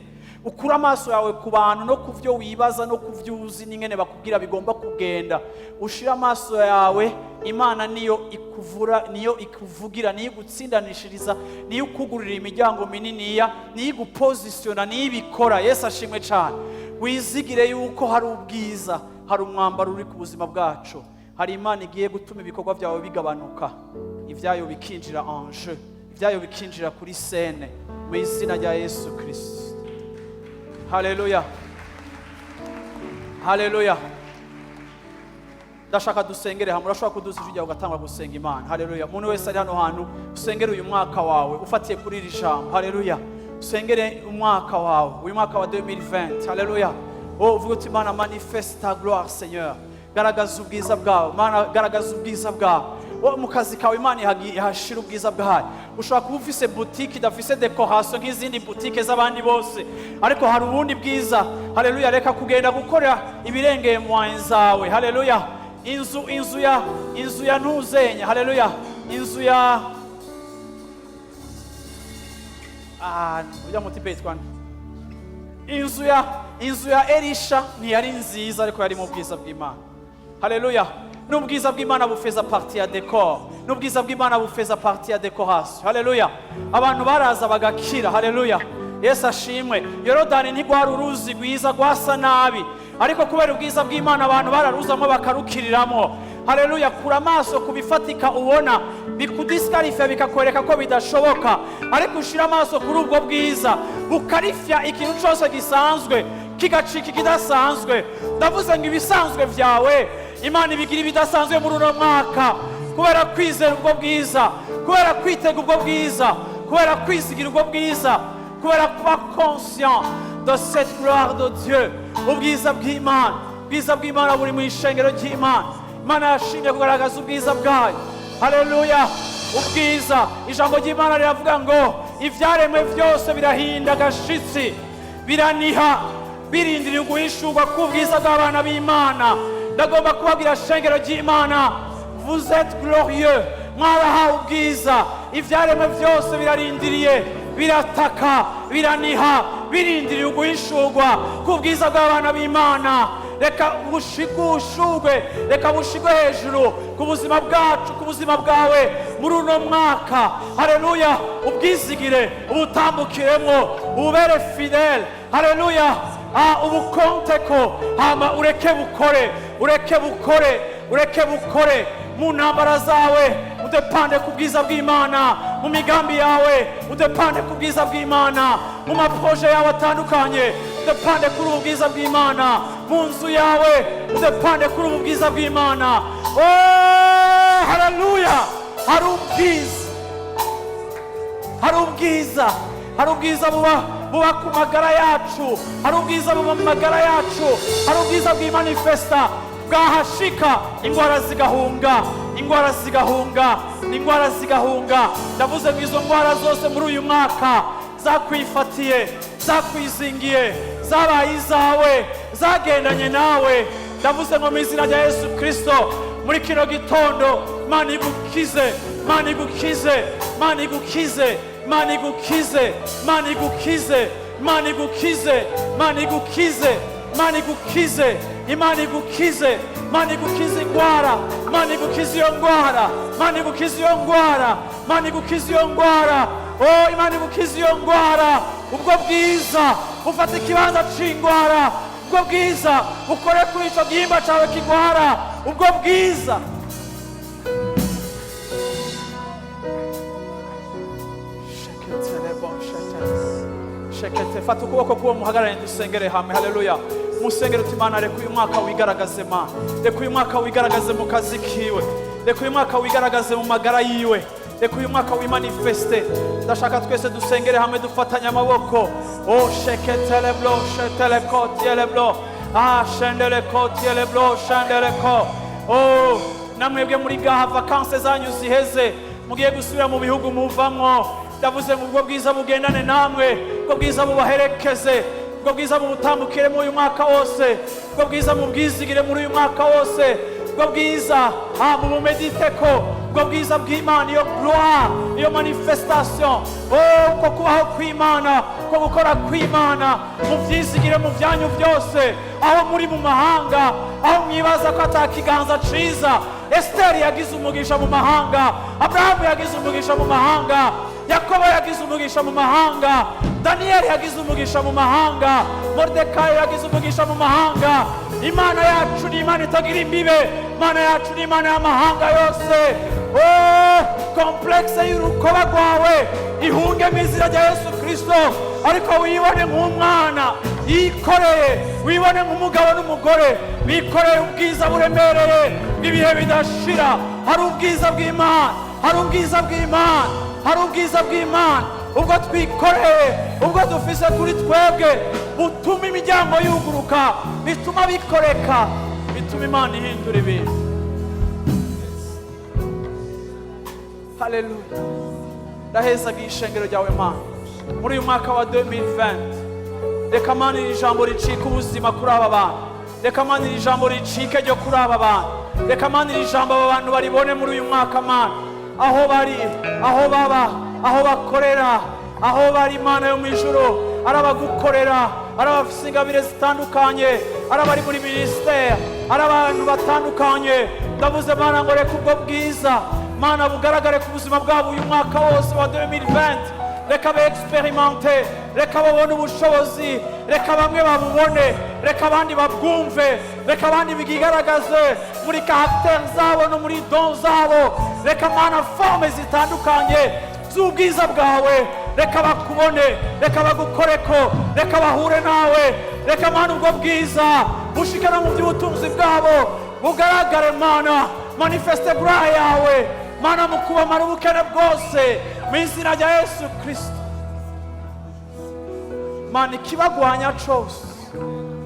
ukure amaso yawe ku bantu no ku byo wibaza no ku byo uzi n'ingene bakubwira bigomba kugenda. Ushire amaso yawe, Imana niyo ikuvura, niyo ikuvugira, niyo igutsindanishiriza, niyo ikugurira imiryango mininiya, niyo igupozisiyona, niyo ibikora. Yesu ashimwe cyane. Wizigire yuko hari ubwiza, hari umwambaro uri ku buzima bwacu, hari Imana igiye gutuma ibikorwa byawe bigabanuka, ibyayo bikinjira en jeu, ibyayo bikinjira kuri scène, mu izina rya Yesu Kirisito. Haleluya, haleluya! Ndashaka dusengere hamwe. Urashobora kuduza ijwi ryawe ugatangwa gusenga Imana. Haleluya! Umuntu wese ari hano hantu, usengere uyu mwaka wawe ufatiye kuri iri jambo. Haleluya! Usengere umwaka wawe, uyu mwaka wa 2020. Haleluya! Oh, uvuga uti: "Imana, manifeste ta gloire, Seigneur. Garagaza ubwiza bwawe, Mana, garagaza ubwiza bwawe." Wo mu kazi kawe, Imana ihashira ubwiza bwayo. Ushobora kuba ufise boutique idafise décoration nk'izindi boutique z'abandi bose, ariko hari ubundi bwiza. Haleluya! Reka kugenda gukora ibirengeye moyens zawe. Haleluya! Inzu ya ntuzenya. Haleluya! Inzu ya ujya muti yitwa nde? Inzu ya Elisha ntiyari nziza, ariko yari mu bwiza bw'Imana. Haleluya! N'ubwiza bw'Imana bufeza partie ya décor, n'ubwiza bw'Imana bufeza partie ya décoration. Haleluya! Abantu baraza bagakira. Haleluya! Yesu ashimwe. Yorodani ntigwari uruzi rwiza, rwasa nabi, ariko kubera ubwiza bw'Imana abantu bararuzamo bakarukiriramo. Haleluya! Kura amaso ku bifatika ubona bikudisqualifia, bikakwereka ko bidashoboka, ariko ushira amaso kuri ubwo bwiza bukarifya ikintu cyose gisanzwe, kigacika ikidasanzwe. Ndavuze ngo ibisanzwe byawe Imana ibigira ibidasanzwe muri uno mwaka, kubera kwizera ubwo bwiza, kubera kwitega ubwo bwiza, kubera kwizigira ubwo bwiza, kubera kuba conscient de cette gloire de Dieu. Ubwiza bw'Imana, ubwiza bw'Imana buri mu ishengero ry'Imana. Imana yashimye kugaragaza ubwiza bwayo. Haleluya! Ubwiza, ijambo ry'Imana riravuga ngo ibyaremwe byose birahinda agashitsi, biraniha, birindiriye guhishurwa k'ubwiza bw'abana b'Imana. Ndagomba kubabwira, shengero ry'Imana, vous êtes glorieux, mwarahawe ubwiza. Ibyaremwe byose birarindiriye, birataka, biraniha, birindiriye uguhishurwa k'ubwiza bw'abana b'Imana. Reka bushigushurwe, reka bushigwe hejuru ku buzima bwacu, ku buzima bwawe muri uno mwaka. Haleluya! Ubwizigire, ubutambukiremo, ubere fidèle. Haleluya! Ubukonte ko hama ureke bukore, ureke bukore, ureke bukore mu ntambara zawe. Udepande ku bwiza bw'Imana mu migambi yawe, udepande ku bwiza bw'Imana mu maprojets yawe atandukanye, udepande kuri ubu bwiza bw'Imana mu nzu yawe, udepande kuri ubu bwiza bw'Imana. Oh, haleluya! Hari ubwiza, hari ubwiza. Hari ubwiza buba ku magara yacu, hari ubwiza buba mu magara yacu, hari ubwiza bw'imanifesta bwahashika ingwara zigahunga, ingwara zigahunga, ingwara zigahunga. Ndavuze ngo izo ngwara zose muri uyu mwaka zakwifatiye, zakwizingiye, zabaye izawe, zagendanye nawe, ndavuze ngo mu izina rya Yesu Kirisito, muri kino gitondo Mana igukize, Mana igukize, Mana igukize, Mana igukize, Mana igukize, Mana igukize, Mana igukize, Mana igukize, Imana igukize, Mana igukize ingwara, Mana igukize iyo ngwara, Mana igukize iyo ngwara, Mana igukize iyo ngwara. Oh, Imana igukize iyo ngwara. Ubwo bwiza bufata ikibanza c'ingwara, ubwo bwiza bukore kuri ico gihimba cawe kigwara, ubwo bwiza. Shekete, fata ukuboko k'uwo muhagararanye dusengere hamwe. Haleluya. Musengere uti: Imana, reka uyu mwaka wigaragaze. Mana, reka uyu mwaka wigaragaze mu kazi kiwe, reka uyu mwaka wigaragaze mu magara yiwe, reka uyu mwaka wimanifeste. Ndashaka twese dusengere hamwe dufatanye amaboko. O sheketeleblo sheteleko tieleblo ah shendeleko tieleblo shendeleko. Oh, namwebwe muri gaha vacances zanyu ziheze, mugiye gusubira mu bihugu muvamwo, ndavuze ngo ubwo bwiza bugendane namwe, ubwo bwiza bubaherekeze, ubwo bwiza bubutambukire muri uyu mwaka wose, ubwo bwiza mubwizigire muri uyu mwaka wose, ubwo bwiza mubumediteko, ubwo bwiza bw'Imana, iyo gloire, iyo manifestation, oh, ko kubaho kw'Imana, ko gukora kw'Imana, muvyizigire mu vyanyu byose, aho muri mu mahanga, aho mwibaza ko ata kiganza ciza. Esiteri yagize umugisha mu mahanga, Aburahamu yagize umugisha mu mahanga, Yakobo yagize umugisha mu mahanga, Daniyeli yagize umugisha mu mahanga, Moridekayi yagize umugisha mu mahanga. Imana yacu ni Imana itagira imbibe, Imana yacu ni Imana y'amahanga yose. Oh, complexe y'urukoba rwawe ihunge mu izina rya Yesu Kirisito, ariko wibone nk'umwana yikoreye, wibone nk'umugabo n'umugore bikoreye ubwiza buremereye bw'ibihe bidashira. Hari ubwiza bw'Imana, hari ubwiza bw'Imana, hari ubwiza bw'Imana, ubwo twikoreye, ubwo dufise kuri twebwe, butuma imiryango yuguruka, bituma bikoreka, bituma Imana ihindura ibintu. Haleluya. Ndahezaga ishengero ryawe, Mana, muri uyu mwaka wa 2020. Reka Mana iri jambo ricike ubuzima kuri aba bantu, reka Mana iri jambo ricike ryo kuri aba bantu, reka Mana iri jambo aba bantu baribone muri uyu mwaka. Mana, aho bari, aho baba, aho bakorera, aho bari, Imana yo mu ijuru, ari abagukorera, ari abafise ingabire zitandukanye, ari abari muri ministère, ari abantu batandukanye, ndavuze Mana ngo reka ubwo bwiza, Mana, bugaragare ku buzima bwabo uyu mwaka wose wa 2020. Reka be expérimente, reka babone ubushobozi, reka bamwe babubone, reka abandi babwumve, reka abandi bigaragaze muri caractère zabo no muri don zabo. Reka Mana forme zitandukanye z'ubwiza bwawe, reka bakubone, reka bagukoreko, reka bahure nawe. Reka Mana ubwo bwiza bushike no mu by'ubutunzi bwabo bugaragare. Mana, manifeste gloire yawe, Mana, mu kubamara ubukene bwose mu izina rya Yesu Kirisito. Mana, ikibagwanya cose,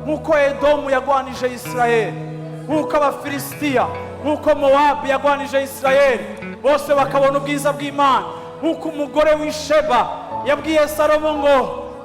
nk'uko Edomu yagwanije Isirayeli, nk'uko Abafilisitiya, nk'uko Mowabu yagwanije Isirayeli, bose bakabona ubwiza bw'Imana, nk'uko umugore w'Isheba yabwiye Salomo ngo: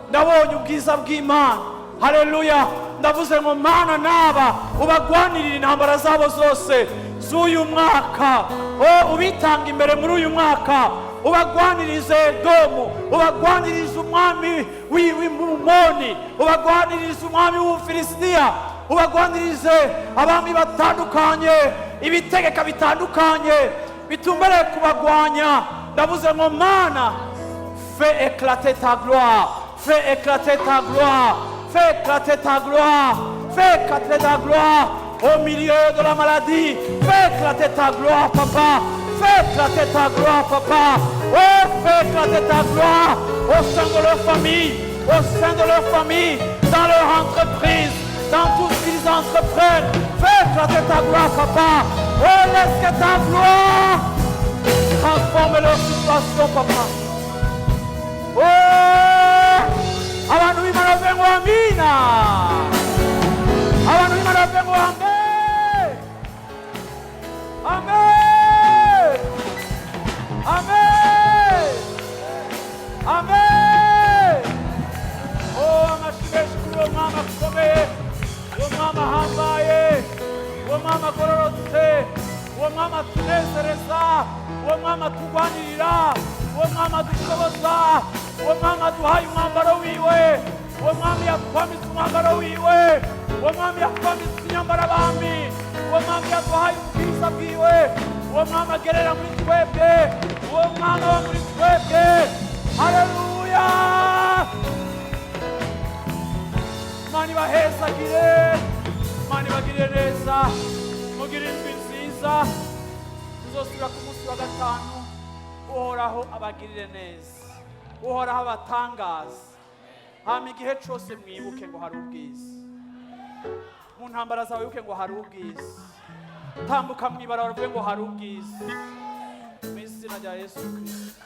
"Ndabonye ubwiza bw'Imana." Haleluya. Ndavuze ngo Mana, naba ubagwanirira intambara zabo zose z'uyu mwaka. O ubitanga imbere muri uyu mwaka, ubagwanirize Edomu, ubagwanirize umwami w'Imumoni, ubagwanirize umwami w'Ubufilisitiya, ubagwanirize abami batandukanye, ibitegeka bitandukanye bitumbereye kubagwanya. Ndavuze ngo Mana, fais éclater ta gloire, fais éclater ta gloire, fais éclater ta gloire, fais éclater ta gloire au milieu de la maladie. Fais éclater ta gloire, papa. Fais éclater ta gloire, papa. Oh, fais éclater ta gloire au sein de leur famille, au sein de leur famille, dans leur entreprise, dans tout ce qu'ils entreprennent. Fais éclater ta gloire, papa. Oh, laisse que ta gloire transforme leur situation, papa. Oh. Uwo mwami atugwanirira, uwo mwami adushoboza, uwo mwami aduhaye umwambaro wiwe, uwo mwami yatwamitse umwambaro wiwe, uwo mwami yatwamitse inyambaro abami, uwo mwami yaduhaye ubwiza bwiwe, uwo mwami agerera muri twebwe, uwo mwami aba muri twebwe. Haleluya! Imana ibahezagire, Imana ibagirire neza, mugire indwi nziza. Tuzosubira ku munsi wa gatanu. Uhoraho abagirire neza, Uhoraho abatangaza. Hama igihe cose mwibuke ngo hari ubwiza mu ntambara zawe, wibuke ngo hari ubwiza. Tambuka mw'ibarabara uvuge ngo hari ubwiza, mu izina rya Yesu Kristo.